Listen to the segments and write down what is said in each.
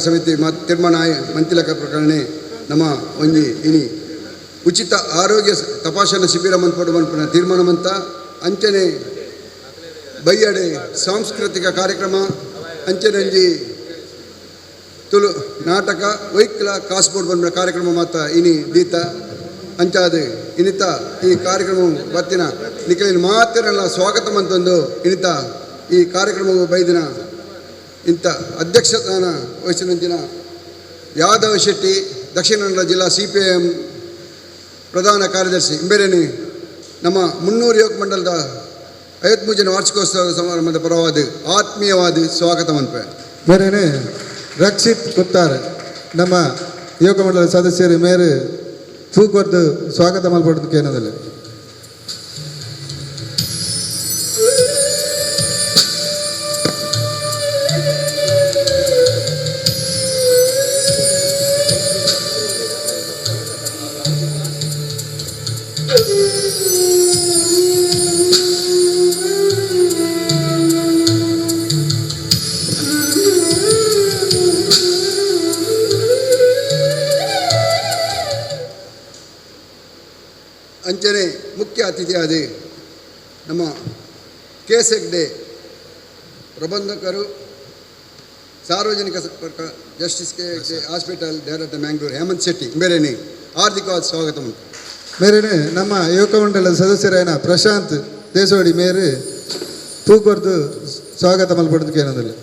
ಸಮಿತಿ ತೀರ್ಮಾನ ಮಂತಿಲಕ ಪ್ರಕರಣ ನಮ್ಮ ಒಂಜಿ ಇನಿ ಉಚಿತ ಆರೋಗ್ಯ ತಪಾಸಣಾ ಶಿಬಿರ ಮನ್ಪೊಡು ಮನ್ಪುನ ತೀರ್ಮಾನ ಮಂತ. ಅಂಚನೆ ಬಯ್ಯಡೆ ಸಾಂಸ್ಕೃತಿಕ ಕಾರ್ಯಕ್ರಮ, ಅಂಚನೆ ಒಂಜಿ ತುಳು ನಾಟಕ ವೈಕ್ಲ ಕಾಸ್ಬೋರ್ಡ್ ಬಂದ ಕಾರ್ಯಕ್ರಮ ಮಾತ ಇನಿ ದೀತ. ಅಂಚಾದ ಇನಿತ ಈ ಕಾರ್ಯಕ್ರಮ ಬತ್ತಿನ ನಿಖಲಿನ ಮಾತಿರಲ್ಲ ಸ್ವಾಗತ ಮಂತೊಂದು ಇನಿತ ಈ ಕಾರ್ಯಕ್ರಮವು ಬೈದಿನ ಇಂಥ ಅಧ್ಯಕ್ಷತಾನ ವಹಿಸಿನಂಚಿನ ಯಾದವ ಶೆಟ್ಟಿ, ದಕ್ಷಿಣ ಕನ್ನಡ ಜಿಲ್ಲಾ ಸಿಪಿಐಎಂ ಪ್ರಧಾನ ಕಾರ್ಯದರ್ಶಿ ಇಂಬೇರೇನಿ ನಮ್ಮ ಮುನ್ನೂರು ಯುವಕ ಮಂಡಲದ 53ನೇ ವಾರ್ಷಿಕೋತ್ಸವ ಸಮಾರಂಭದ ಪರವಾದ ಆತ್ಮೀಯವಾದ ಸ್ವಾಗತ ಮನ್ಪೆ. ಮೇರೇನೆ ರಕ್ಷಿತ್ ಕುತ್ತಾರ್ ನಮ್ಮ ಯುವಕ ಮಂಡಲ ಸದಸ್ಯರು ಮೇರು ತೂಕೊರ್ದು ಸ್ವಾಗತ ಮಲ್ಪೊಡು ಕೇನದಲ್ಲಿ. ಅಂಚನೆ ಮುಖ್ಯ ಅತಿಥಿಯಾದ ನಮ್ಮ ಕೆ ಎಸ್ ಹೆಗ್ಡೆ ಪ್ರಬಂಧಕರು, ಸಾರ್ವಜನಿಕ ಸಂಪರ್ಕ, Justice K Hegde hospital director Mangalore Hemant Shetty ಮೇರೇನೆ ಹಾರ್ದಿಕವಾದ ಸ್ವಾಗತ ಉಂಟು. ಮೇರೇನೆ ನಮ್ಮ ಯುವಕ ಮಂಡಲದ ಸದಸ್ಯರಾಯನ ಪ್ರಶಾಂತ್ ದೇಸೋಡಿ ಮೇರು ತೂಕೊರ್ದು ಸ್ವಾಗತ ಮಲ್ಪೊಡು ಕೇನದಲ್ಲಿ.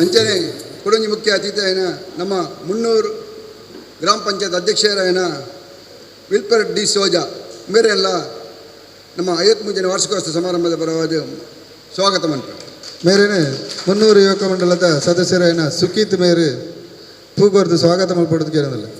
ಅಂಚನೆ ಕುಡೊಂಜಿ ಮುಖ್ಯ ಅತಿಥಿಯಾಯಿನ ನಮ್ಮ ಮುನ್ನೂರು ಗ್ರಾಮ ಪಂಚಾಯತ್ ಅಧ್ಯಕ್ಷರಾಯನ ವಿಲ್ಫರ್ ಡಿ ಸೋಜಾ ಮೇರೆಲ್ಲ ನಮ್ಮ 53ನೇ ವಾರ್ಷಿಕೋತ್ಸವ ಸಮಾರಂಭದ ಪರವಾದ ಸ್ವಾಗತ ಮಂತ್ರ. ಮೇರೇನೆ ಮುನ್ನೂರು ಯುವಕ ಮಂಡಲದ ಸದಸ್ಯರಾಯನ ಸುಕೀತ್ ಮೇರು ತೂಕೊರ್ದು ಸ್ವಾಗತ ಮಲ್ಪೊಡು ಕೇನದಲ್ಲಿ.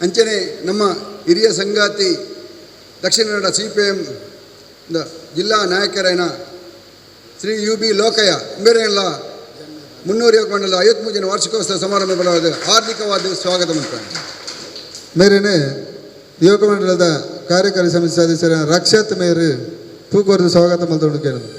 ಅಂಚನೆ ನಮ್ಮ ಹಿರಿಯ ಸಂಗಾತಿ ದಕ್ಷಿಣ ಕನ್ನಡ ಸಿಪಿಎಂ ಜಿಲ್ಲಾ ನಾಯಕರಾಯನ ಶ್ರೀ you B Lokayya ಮೇರೆಲ್ಲ ಮುನ್ನೂರು ಯುವಕ ಮಂಡಲದ 53ನೇ ವಾರ್ಷಿಕೋತ್ಸವ ಸಮಾರಂಭ ಪರವಾದ ಹಾರ್ದಿಕವಾದ ಸ್ವಾಗತ ಮಂತ್ರ. ಮೇರೇನೆ ಯುವಕ ಮಂಡಲದ ಕಾರ್ಯಕಾರಿ ಸಮಿತಿ ಸದಸ್ಯರ ರಕ್ಷತ್ ಮೇರು ತೂಕೊರ್ದು ಸ್ವಾಗತ ಮಲ್ತೊಂಡು ಕೇನದು.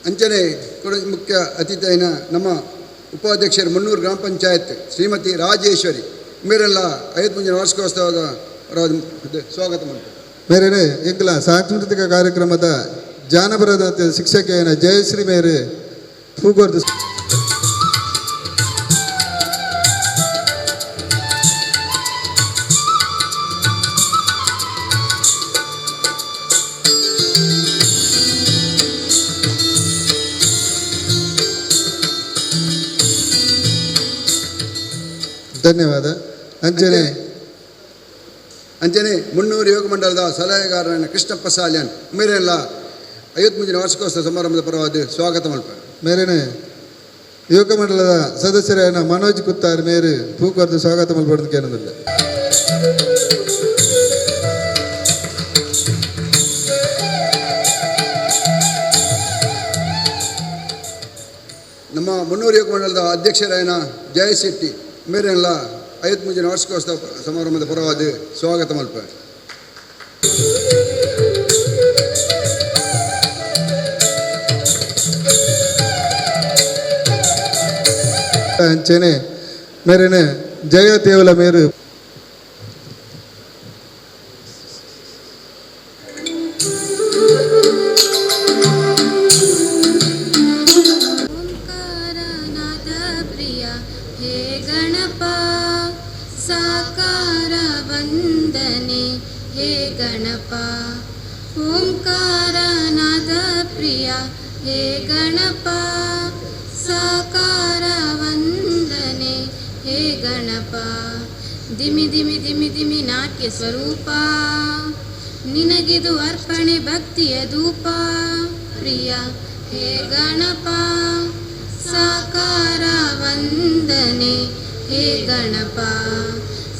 ಅಂಚನೆ ಮುಖ್ಯ ಅತಿಥಿಯನ ನಮ್ಮ ಉಪಾಧ್ಯಕ್ಷರು ಮುನ್ನೂರು ಗ್ರಾಮ ಪಂಚಾಯತ್ ಶ್ರೀಮತಿ ರಾಜೇಶ್ವರಿ ಮೇರೆಲ್ಲ 53ನೇ ವಾರ್ಷಿಕೋತ್ಸವದ ಸ್ವಾಗತ ಮಾಡ್ತಾರೆ. ಮೇರೇನೆ ಎಂಕಲ ಸಾಂಸ್ಕೃತಿಕ ಕಾರ್ಯಕ್ರಮದ ಜಾನಪದ ಶಿಕ್ಷಕಿಯನ ಜಯಶ್ರೀ ಮೇರು ತೂಕೊರ್ದು ಧನ್ಯವಾದ. ಅಂಚನೆ ಅಂಚನೆ ಮುನ್ನೂರು ಯುವಕ ಮಂಡಲದ ಸಲಹೆಗಾರನ ಕೃಷ್ಣಪ್ಪ ಸಾಲ್ಯಾನ್ ಮೇರೆಲ್ಲ 53ನೇ ವಾರ್ಷಿಕೋತ್ಸವ ಸಮಾರಂಭದ ಪರವಾದ ಸ್ವಾಗತ ಮಲ್ಪೆ. ಮೇರೇನೆ ಯುವಕ ಮಂಡಲದ ಸದಸ್ಯರಾಯನ ಮನೋಜ್ ಕುತ್ತಾರ್ ಮೇರು ತೂಕೊರ್ದು ಸ್ವಾಗತ ಮಲ್ಪೊಡು ಕೇನದಿಲ್ಲ. ನಮ್ಮ ಮುನ್ನೂರು ಯುವಕ ಮಂಡಲದ ಅಧ್ಯಕ್ಷರಾಯನ ಜಯ ಶೆಟ್ಟಿ ಮೇರೆಲ್ಲ 53ನೇ ವಾರ್ಷಿಕೋತ್ಸವ ಸಮಾರಂಭದ ಪರವಾದ ಸ್ವಾಗತ ಮಲ್ಪೆ. ಅಂಚನೆ ಮೇರೇನೆ ಜಯ ತೇವಲ ಮೇರು हे गणप ओंकार नाद प्रिय हे गणप साकार वंदने हे गणप ದಿಮಿ ದಿಮಿ ದಿಮಿ ದಿಮಿ ನಾಟ್ಯ ಸ್ವರೂಪ ನಿನಗಿದು ಅರ್ಪಣೆ ಭಕ್ತಿಯ ಧೂಪ ಪ್ರಿಯ ಹೇ ಗಣಪ ಸಾಕಾರ ವಂದನೆ ಹೇ ಗಣಪ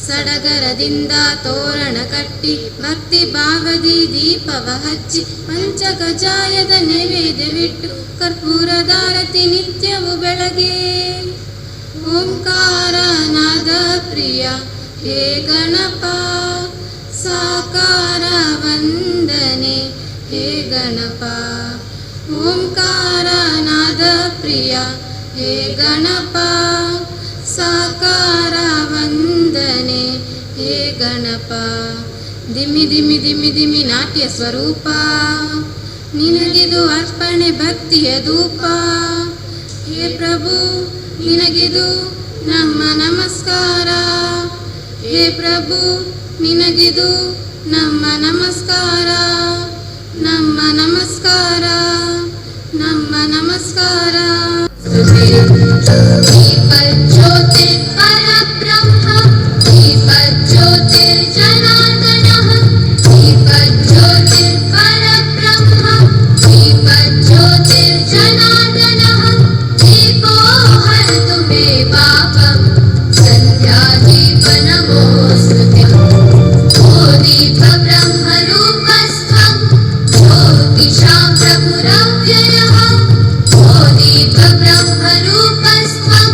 ಸಡಗರದಿಂದ ತೋರಣ ಕಟ್ಟಿ ಭಕ್ತಿ ಭಾವದಿ ದೀಪವ ಹಚ್ಚಿ ಪಂಚಕಜಾಯದ ನೈವೇದ್ಯವಿಟ್ಟು ಕರ್ಪೂರದಾರತಿ ನಿತ್ಯವು ಬೆಳಗ್ಗೆ ಓಂಕಾರ ನಾದ ಪ್ರಿಯ ಹೇ ಗಣಪ ಸಾಕಾರ ವಂದನೆ ಹೇ ಗಣಪ ಓಂಕಾರ ನಾದ ಪ್ರಿಯ ಹೇ ಗಣಪ ಸಾಕಾರ ವಂದನೆ ಹೇ ಗಣಪ ದಿಮಿ ದಿಮಿ ದಿಮಿ ದಿಮಿ ನಾಟ್ಯ ಸ್ವರೂಪ ನಿನಗಿದು ಅರ್ಪಣೆ ಭಕ್ತಿಯ ಧೂಪ ಹೇ ಪ್ರಭು ನಿನಗಿದು ನಮ್ಮ ನಮಸ್ಕಾರ ಹೇ ಪ್ರಭು ನಿನಗಿದು ನಮ್ಮ ನಮಸ್ಕಾರ ನಮ್ಮ ನಮಸ್ಕಾರ ನಮ್ಮ ನಮಸ್ಕಾರ. दीपज्योतिर्परब्रह्म दीपज्योतिर्जनार्दनः दीपज्योतिर्परब्रह्म दीपज्योतिर्जनार्दनः दीपो हरतु मे पापं सन्ध्यादीप नमोऽस्तु ते। ओ दीपब्रह्मरूपस्त्वं ज्योतिषां प्रभुरव्ययः ओ दीपब्रह्मरूपस्त्वं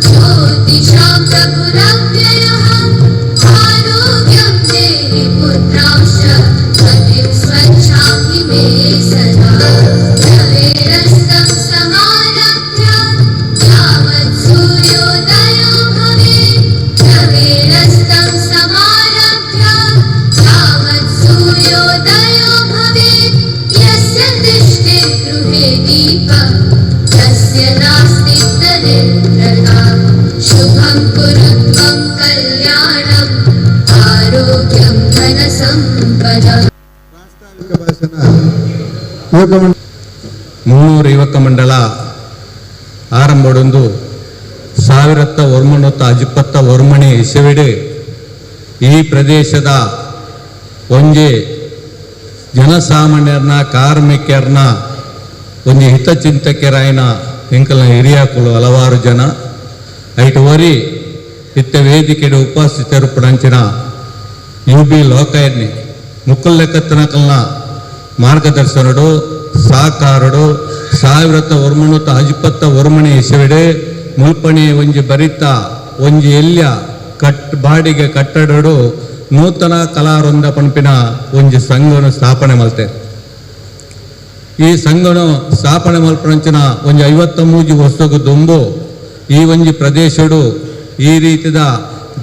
ज्योतिषां प्रभुरव्ययः आरोग्यं देहि पुत्रांश्च गतिं स्वच्छां हि मे सदा रवेरस्तं समारभ्य यावत् सूर्योदयो भवेत् रवेरस्तं समारभ्य यावत् सूर्योदयो भवेत् यस्य तिष्ठेत् गृहे दीपः तस्य नास्ति दरिद्रता शुभं कुरु त्वं कल्याणम् आरोग्यं धनसम्पदा. ಭಾಷಣ ಯುವಕ ಮಂಡಲ ಮುನ್ನೂರು ಯುವಕ ಮಂಡಲ ಆರಂಭಡೊಂದು 1929 ಇಸವಿಡು ಈ ಪ್ರದೇಶದ ಒಂಜಿ ಜನಸಾಮಾನ್ಯರನ್ನ ಕಾರ್ಮಿಕರನ್ನ ಒಂಜಿ ಹಿತಚಿಂತಕರಾಯಿನ ಎಂಕಲ್ನ ಹಿರಿಯಾಕುಲು ಹಲವಾರು ಜನ ಐಟು ವರಿ ಇತ್ತ ವೇದಿಕೆಡು ಉಪಸ್ಥಿತರುಪಡಂಚಿನ you B ಲೋಕಯನ್ನಿ ಮುಕ್ಕುಲ್ಲೆಕ್ಕತ್ತನಕಲ್ನ ಮಾರ್ಗದರ್ಶನಡು ಸಾಕಾರಡು 1929 ಇಸವಿಡು ಮುಲ್ಪಣಿ ಒಂಜಿ ಬರಿತ ಒಂಜಿ ಎಲ್ಯ ಕಟ್ ಬಾಡಿಗೆ ಕಟ್ಟಡಡು ನೂತನ ಕಲಾವೃಂದ ಪಂಪಿನ ಒಂಜಿ ಸಂಘನು ಸ್ಥಾಪನೆ ಮಲ್ತೆ. ಈ ಸಂಘನು ಸ್ಥಾಪನೆ ಮಲ್ಪನಂಚಿನ ಒಂಜಿ 53 ವರ್ಷದ ದುಂಬು ಈ ಒಂಜಿ ಪ್ರದೇಶಡು ಈ ರೀತಿದ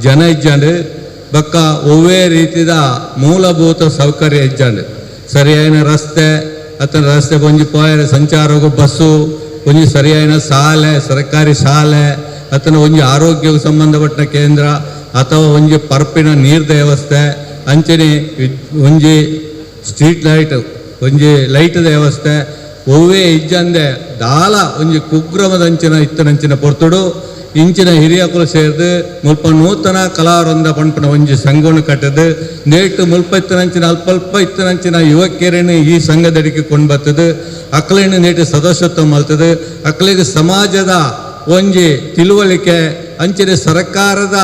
ಜನ ಇಜ್ಜಂಡು ಬಕ್ಕ ಒವ್ವೇ ರೀತಿದ ಮೂಲಭೂತ ಸೌಕರ್ಯ ಇಜ್ಜಂಡು ಸರಿಯಾದ ರಸ್ತೆ ಅತನ ರಸ್ತೆ ಒಂಜಿ ಪೋಯರೆ ಸಂಚಾರಗು ಬಸ್ಸು ಒಂಜಿ ಸರಿಯಾದ ಶಾಲೆ ಸರ್ಕಾರಿ ಶಾಲೆ ಅತನ ಒಂಜಿ ಆರೋಗ್ಯಕ್ಕೆ ಸಂಬಂಧಪಟ್ಟ ಕೇಂದ್ರ ಅಥವಾ ಒಂಜಿ ಪರ್ಪಿನ ನೀರ್ದ ವ್ಯವಸ್ಥೆ ಅಂಚನೆ ಒಂಜಿ ಸ್ಟ್ರೀಟ್ ಲೈಟ್ ಒಂಜಿ ಲೈಟ್ದ ವ್ಯವಸ್ಥೆ ಒವ್ವೇ ಇಜ್ಜಂದೆ ದಾಲ ಒಂಜಿ ಕುಗ್ರಾಮದಂಚಿನ ಇತ್ತನಂಚಿನ ಪೊರ್ತುಡು ಇಂಚಿನ ಹಿರಿಯಕುಲು ಸೇರ್ದು ಮುಲ್ಪ ನೂತನ ಕಲಾವೃಂದ ಪನ್ಪುನ ಒಂಜಿ ಸಂಘವನ್ನು ಕಟ್ಟದು ನೇಟು ಮುಲ್ಪ ಇತ್ತನಂಚಿನ ಅಲ್ಪ ಅಲ್ಪ ಇತ್ತನಂಚಿನ ಯುವಕಿಯರನ್ನು ಈ ಸಂಘದಡಿಗೆ ಕೊಂಡು ಬರ್ತದೆ ಅಕ್ಲೆಯನ್ನು ನೇಟು ಸದಸ್ಯತ್ವ ಮಲ್ತದೆ ಅಕ್ಲೆಗೆ ಸಮಾಜದ ಒಂಜಿ ತಿಳುವಳಿಕೆ ಅಂಚಿನ ಸರ್ಕಾರದ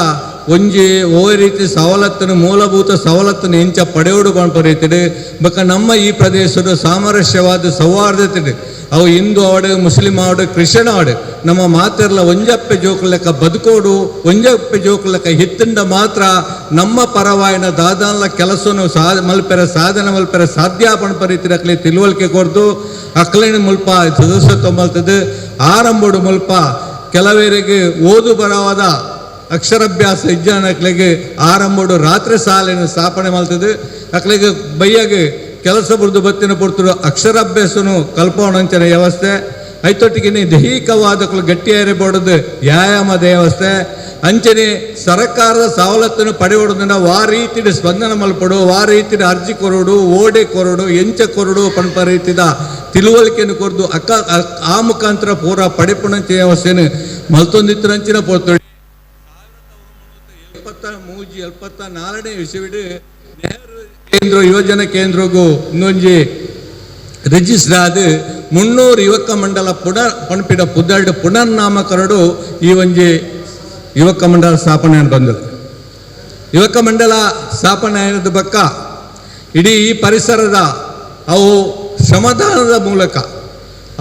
ಒಂಜಿ ಓ ರೀತಿ ಸವಲತ್ತನ್ನು ಮೂಲಭೂತ ಸವಲತ್ತನ್ನು ಇಂಚ ಪಡೆಯೋಡು ಪನ್ಪ ರೀತಿಡು ಬೊಕ್ಕ ನಮ್ಮ ಈ ಪ್ರದೇಶದ ಸಾಮರಸ್ಯವಾದ ಸೌಹಾರ್ದತೆ ಅವು ಹಿಂದೂ ಆಡು ಮುಸ್ಲಿಂ ಆಡು ಕ್ರಿಶ್ಚಿಯನ್ ಆಡು ನಮ್ಮ ಮಾತೆರ್ಲ ಒಂಜಪ್ಪೆ ಜೋಕುಲೆಕ್ಕ ಬದುಕೋಡು ಒಂಜಪ್ಪೆ ಜೋಕುಲೆಕ್ಕ ಹಿತ್ತಂಡ ಮಾತ್ರ ನಮ್ಮ ಪರವಾಯಿನ ದಾದಾನ್ಲ ಕೆಲಸನು ಮಲ್ಪೆರ ಸಾಧನೆ ಮಲ್ಪೆರ ಸಾಧ್ಯ ಪನ್ಪ ರೀತಿ ಅಕ್ಲೆ ತಿಳುವಳಿಕೆ ಕೊರ್ದು ಅಕ್ಲೇನ ಮುಲ್ಪ ಸದಸ್ಯತ್ವ ಮಲ್ತದೆ ಆರಂಭಡು ಮುಲ್ಪ ಕೆಲವರಿಗೆ ಓದು ಬರವಾದ ಅಕ್ಷರಾಭ್ಯಾಸ ಇಜ್ಜಾನಕ್ಲೆಗ್ ಆರಂಭಡು ರಾತ್ರಿ ಶಾಲೆಯನ್ನು ಸ್ಥಾಪನೆ ಮಾಡ್ತದೆ. ಅಕ್ಲೆಗ್ ಬಯ್ಯಾಗ ಕೆಲಸ ಬುರ್ದು ಬತ್ತಿನ ಪೊರ್ತುಡು ಅಕ್ಷರಾಭ್ಯಾಸನು ಕಲ್ಪವಣಂಚನ ವ್ಯವಸ್ಥೆ, ಐತೊಟ್ಟಿಗೆ ದೈಹಿಕವಾದ ಗಟ್ಟಿಯಾರೆ ಬೋಡದು ವ್ಯಾಯಾಮದ ವ್ಯವಸ್ಥೆ, ಅಂಚನೆ ಸರ್ಕಾರದ ಸವಲತ್ತನ್ನು ಪಡೆಯೋದ್ರಿಂದ ವಾ ರೀತಿಯ ಸ್ಪಂದನ ಮಲ್ಪಡು, ವಾ ರೀತಿಯ ಅರ್ಜಿ ಕೊರಡು, ಓಡೆ ಕೊರಡು, ಎಂಚ ಕೊರಡು ಪಂಪ ರೀತಿದ ತಿಳುವಳಿಕೆಯನ್ನು ಕೊರದು ಅಕ್ಕ ಆ ಮುಖಾಂತರ ಪೂರ ಪಡೆಪುಣಂಚ ವ್ಯವಸ್ಥೆಯನ್ನು ಮಲ್ತೊಂದಿತ್ತರಂಚಿನ ಪೊರ್ತುಡು 73 74ನೇ ವಿಷಯವಿಡು ನೆಹರು ಕೇಂದ್ರ ಯುವಜನ ಕೇಂದ್ರಗೂ ಇನ್ನೊಂಜಿ ರಿಜಿಸ್ಟರ್ ಆದ 300 ಯುವಕ ಮಂಡಲ ಪುನರ್ ಪಣಪಿಡ ಪುದರ್ಡ್ ಪುನರ್ನಾಮಕರಡು ಈ ಒಂಜಿ ಯುವಕ ಮಂಡಲ ಸ್ಥಾಪನೆ ಬಂದರು. ಯುವಕ ಮಂಡಲ ಸ್ಥಾಪನೆ ಆದ ಬಕ್ಕ ಇಡೀ ಈ ಪರಿಸರದ ಅವು ಶ್ರಮದಾನದ ಮೂಲಕ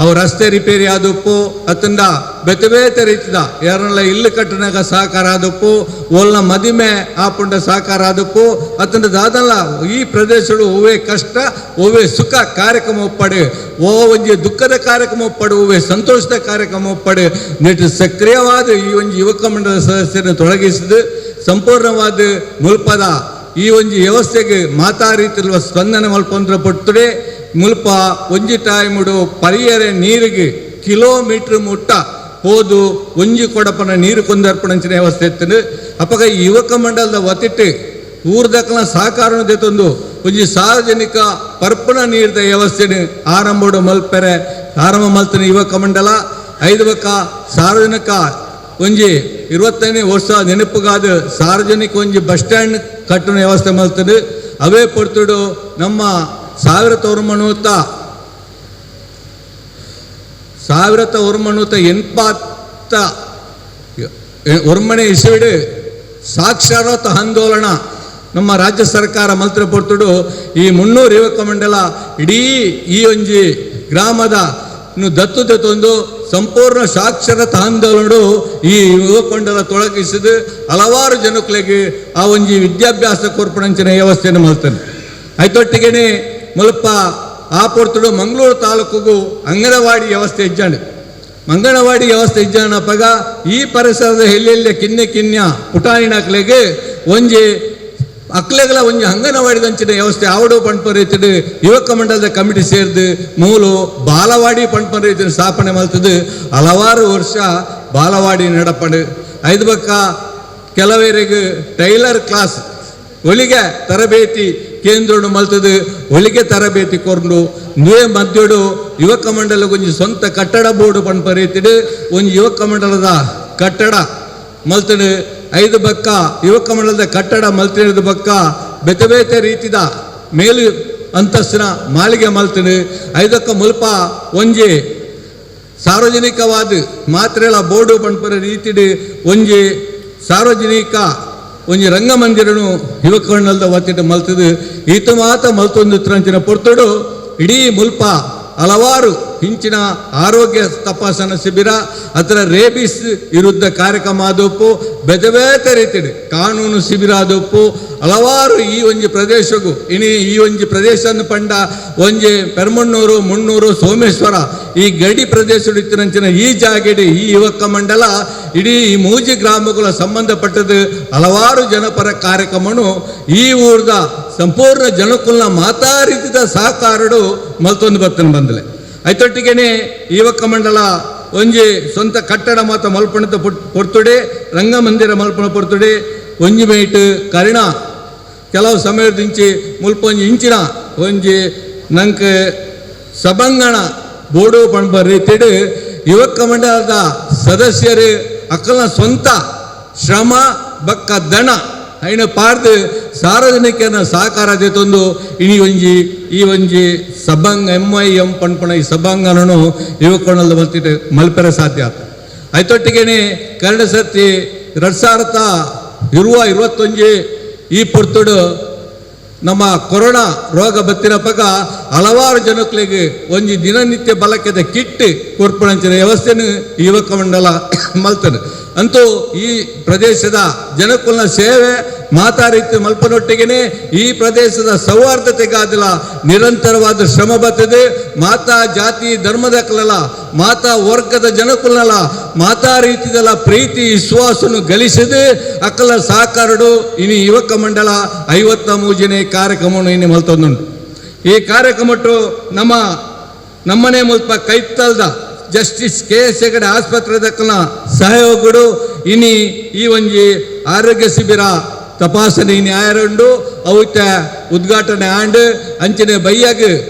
ಅವು ರಸ್ತೆ ರಿಪೇರಿ ಆದಪ್ಪು, ಅತ್ತಂದ ಬೇತೆ ಬೇತೆ ರೀತಿದ ಯಾರನ್ನೆಲ್ಲ ಇಲ್ಲು ಕಟ್ಟನಾಗ ಸಹಕಾರ ಆದಪ್ಪು, ಓಲ್ನ ಮದಿಮೆ ಆಪುಂಡ ಸಹಕಾರ ಆದಪ್ಪು, ಅತ್ತಂದ ದಾದಲ್ಲ ಈ ಪ್ರದೇಶಗಳು ಹೂವೇ ಕಷ್ಟ ಹೂವೇ ಸುಖ ಕಾರ್ಯಕ್ರಮ ಒಪ್ಪಡು, ಓ ಒಂಜಿ ದುಃಖದ ಕಾರ್ಯಕ್ರಮ ಒಪ್ಪಡು, ಹೂವೇ ಸಂತೋಷದ ಕಾರ್ಯಕ್ರಮ ಒಪ್ಪಡು ನೆಟ್ಟು ಸಕ್ರಿಯವಾದ ಈ ಒಂಜಿ ಯುವಕ ಮಂಡಲದ ಸದಸ್ಯರನ್ನು ತೊಡಗಿಸಿದು ಸಂಪೂರ್ಣವಾದ ಮುಲ್ಪದ ಈ ಒಂಜಿ ವ್ಯವಸ್ಥೆಗೆ ಮಾತಾ ರೀತಿರುವ ಸ್ಪಂದನೆ ಮಲ್ಪೊಂದ್ರ ಪಟ್ಟುಡೆ ಮುಲ್ಪ ಒಂಜಿ ಟೈಮುಡು ಪರಿಯರೆ ನೀರಿಗೆ ಕಿಲೋಮೀಟರ್ ಮುಟ್ಟ ಹೋದು ಒಂಜಿ ಕೊಡಪನ ನೀರು ಕೊಂದರ್ಪಣಂಚಿನ ವ್ಯವಸ್ಥೆ ಇತ್ತು. ಅಪ್ಪಗ ಈ ಯುವಕ ಮಂಡಲದ ವತಿಟ್ಟು ಊರ್ದಕ್ಕಲ ಸಹಕಾರ ತಂದು ಒಂಜಿ ಸಾರ್ವಜನಿಕ ಪರ್ಪಣ ನೀರಿದ ವ್ಯವಸ್ಥೆನ ಆರಂಭಡು ಮಲ್ಪೆರೆ ಆರಂಭ ಮಲ್ತನ ಯುವಕ ಮಂಡಲ. ಐದು ಬಕ್ಕ ಸಾರ್ವಜನಿಕ ಒಂಜಿ 25ನೇ ವರ್ಷ ನೆನಪುಗಾದ ಸಾರ್ವಜನಿಕ ಒಂಜಿ ಬಸ್ ಸ್ಟ್ಯಾಂಡ್ ಕಟ್ಟಣ ವ್ಯವಸ್ಥೆ ಮಲ್ತದೆ. ಅವೇ ಪೊರ್ತುಡು ನಮ್ಮ 1980 1989 ಇಸ್ವಿಡು ಸಾಕ್ಷರತಾ ಆಂದೋಲನ ನಮ್ಮ ರಾಜ್ಯ ಸರ್ಕಾರ ಮಲ್ತ್ರ ಪೊರ್ತುಡು ಈ 300 ಯುವಕ ಮಂಡಲ ಇಡೀ ಈ ಒಂಜಿ ಗ್ರಾಮದ ದತ್ತು ತಂದು ಸಂಪೂರ್ಣ ಸಾಕ್ಷರತಾ ಆಂದೋಲನಡು ಈ ಯುವಕ ಮಂಡಲ ತೊಳಗಿಸಿದು ಹಲವಾರು ಜನಗಳಿಗೆ ಆ ಒಂಜಿ ವಿದ್ಯಾಭ್ಯಾಸ ಕೊರ್ಪಣಂಚಿನ ವ್ಯವಸ್ಥೆಯನ್ನು ಮಾಡ್ತಾನೆ. ಐತೊಟ್ಟಿಗೆನೆ ಮುಲ್ಪ ಆ ಪೊರ್ತುಡು ಮಂಗಳೂರು ತಾಲೂಕಿಗೂ ಅಂಗನವಾಡಿ ವ್ಯವಸ್ಥೆ ಇಜ್ಜಾಂಡು. ಅಂಗನವಾಡಿ ವ್ಯವಸ್ಥೆ ಇಜ್ಜಾನಪ್ಪಗ ಈ ಪರಿಸರದ ಎಲ್ಲೆಲ್ಲಿ ಕಿನ್ನೆ ಕಿನ್ಯ ಪುಟಾಣಿನಕ್ಲೆಗೆ ಒಂಜಿ ಅಕ್ಲೆಗಳ ಒಂಜಿ ಅಂಗನವಾಡಿದಂಚಿನ ವ್ಯವಸ್ಥೆ ಆವಡು ಪಂಪ ರೀತಿಡು ಯುವಕ ಮಂಡಲದ ಕಮಿಟಿ ಸೇರಿದು ಮೂಲು ಬಾಲವಾಡಿ ಪಂಪ ರೀತಿಯ ಸ್ಥಾಪನೆ ಮಾಡ್ತದೆ. ಹಲವಾರು ವರ್ಷ ಬಾಲವಾಡಿ ನಡಪಡು. ಐದು ಬಕ್ಕ ಕೆಲವರಿಗೆ ಟೈಲರ್ ಕ್ಲಾಸ್ ಒಳಿಗೆ ತರಬೇತಿ ಕೇಂದ್ರ ಮಲ್ತದು, ಒಳಿಗೆ ತರಬೇತಿ ಕೊಂಡು ನುವೆ ಮಧ್ಯಡು ಯುವಕ ಮಂಡಲ ಒಂಜಿ ಸ್ವಂತ ಕಟ್ಟಡ ಬೋರ್ಡು ಪಂಪ ರೀತಿಡು ಒಂಜಿ ಯುವಕ ಮಂಡಲದ ಕಟ್ಟಡ ಮಲ್ತಡು. ಐದು ಬಕ್ಕ ಯುವಕ ಮಂಡಲದ ಕಟ್ಟಡ ಮಲ್ತಿರದ ಬಕ್ಕ ಬೇತೆ ಬೇತೆ ರೀತಿದ ಮೇಲು ಅಂತಸ್ತಿನ ಮಾಳಿಗೆ ಮಲ್ತಡು. ಐದಕ್ಕ ಮುಲ್ಪ ಒಂಜಿ ಸಾರ್ವಜನಿಕವಾದ ಮಾತ್ರೆಗಳ ಬೋರ್ಡು ಪಂಪರ ರೀತಿಡು ಒಂಜಿ ಸಾರ್ವಜನಿಕ ಒಂಜಿ ರಂಗಮಂದಿರನು ಯುವಕ ಮಂಡಲದ ವತಿಟ್ಟು ಮಲ್ತದು. ಈತ ಮಾತ ಮಲ್ತೊಂದು ತ್ರಂಚಿನ ಪೊರ್ತುಡು ಇಡೀ ಮುಲ್ಪ ಹಲವಾರು ಇಂಚಿನ ಆರೋಗ್ಯ ತಪಾಸಣಾ ಶಿಬಿರ ಅದರ ರೇಬಿಸ್ ವಿರುದ್ಧ ಕಾರ್ಯಕ್ರಮ ಆದಪ್ಪು, ಬೇತೆ ಬೇತೆ ರೀತಿಡು ಕಾನೂನು ಶಿಬಿರ ಆದಪ್ಪು, ಹಲವಾರು ಈ ಒಂಜಿ ಪ್ರದೇಶಕ್ಕೂ ಇನಿ ಈ ಒಂಜಿ ಪ್ರದೇಶ ಪಂಡ ಒಂಜಿ ಪೆರ್ಮಣ್ಣೂರು ಮುಣ್ಣೂರು ಸೋಮೇಶ್ವರ ಈ ಗಡಿ ಪ್ರದೇಶಗಳು ಇತ್ತಿನಂಚಿನ ಈ ಜಾಗೆಡಿ ಈ ಯುವಕ ಮಂಡಲ ಇಡೀ ಈ ಮೂಜಿ ಗ್ರಾಮಗಳ ಸಂಬಂಧಪಟ್ಟದ್ದು ಹಲವಾರು ಜನಪರ ಕಾರ್ಯಕ್ರಮನು ಈ ಊರ್ದ ಸಂಪೂರ್ಣ ಜನಕುಲ್ನ ಮಾತಾ ರೀತಿದ ಸಹಕಾರಡು ಮಲ್ತೊಂದು ಬರ್ತನ ಬಂದಲೆ. ಐತೊಟ್ಟಿಗೆನೆ ಯುವಕ ಮಂಡಲ ಒಂಜಿ ಸ್ವಂತ ಕಟ್ಟಡ ಮಾತ ಮಲ್ಪಣದ ಪೊರ್ತುಡೆ ರಂಗಮಂದಿರ ಮಲ್ಪಣ ಪೊರ್ತುಡೆ ಒಂಜಿ ಮೇಟ್ ಕರಿಣ ಕೆಲವು ಸಮಯದಿಂಚಿ ಮುಲ್ಪ ಒಂಜಿ ಇಂಚಿನ ಒಂಜಿ ನಂಗೆ ಸಬಂಗಣ ಬೋಡು ಪಂಪ ರೀತಿಡು ಯುವಕ ಮಂಡಲದ ಸದಸ್ಯರು ಅಕ್ಕಲ ಸ್ವಂತ ಶ್ರಮ ಬಕ್ಕ ದಣ ಐನ ಪಾರ್ದು ಸಾರ್ವಜನಿಕರನ್ನ ಸಹಕಾರ ತಂದು ಇನಿ ಒಂಜಿ ಈ ಒಂಜಿ ಸಭಾಂಗ MIM ಪಣ್ಪಣ ಈ ಸಭಾಂಗಣನು ಯುವಕರಣದ ಮಲ್ತಿಟ್ಟು ಮಲ್ಪೆರೆ ಸಾಧ್ಯ ಆತ. ಐತೊಟ್ಟಿಗೆನೆ ಕನ್ನಡ ಸರ್ತಿ 2021 ಈ ಪೊರ್ತುಡು ನಮ್ಮ ಕೊರೋನಾ ರೋಗ ಬತ್ತಿನ ಪಗ ಹಲವಾರು ಜನಗಳಿಗೆ ಒಂಜಿ ದಿನನಿತ್ಯ ಬಳಕೆದ ಕಿಟ್ ಕೊರ್ಪಣಂಚಿನ ವ್ಯವಸ್ಥೆಯನ್ನು ಯುವಕ ಮಂಡಲ ಮಲ್ತದೆ. ಅಂತೂ ಈ ಪ್ರದೇಶದ ಜನಕುಲ್ನ ಸೇವೆ ಮಾತಾ ರೀತಿ ಮಲ್ಪನೊಟ್ಟಿಗೆನೆ ಈ ಪ್ರದೇಶದ ಸೌಹಾರ್ದತೆಗಾದಲ ನಿರಂತರವಾದ ಶ್ರಮ ಬರ್ತದೆ. ಮಾತಾ ಜಾತಿ ಧರ್ಮದ ಕಲಲ, ಮಾತಾ ವರ್ಗದ ಜನಕುಲಲ ಮಾತಾ ರೀತಿದಲ ಪ್ರೀತಿ ವಿಶ್ವಾಸನು ಗಳಿಸಿದೆ ಅಕಲ ಸಹಕಾರಡು ಇನಿ ಯುವಕ ಮಂಡಲ 53ನೇ ಕಾರ್ಯಕ್ರಮವನ್ನು ಇನಿ ಮಲ್ತೊಂದುಂಟು. ಈ ಕಾರ್ಯಕ್ರಮಟ್ಟು ನಮ್ಮ ನಮ್ಮನೆ ಮುಲ್ಪ ಕೈತಲ್ದ justice K S Hegde ಆಸ್ಪತ್ರೆ ದಕ್ಕನ ಸಹಯೋಗಡು ಇನಿ ಈ ಒಂಜಿ ಆರೋಗ್ಯ ಶಿಬಿರ ತಪಾಸಣೆ ಇನಿ ಆಯರುಂಡು ಅವತ್ತ ಉದ್ಘಾಟನೆ ಆಂಡ್ ಅಂಚನೆ ಬೈಯಾಗ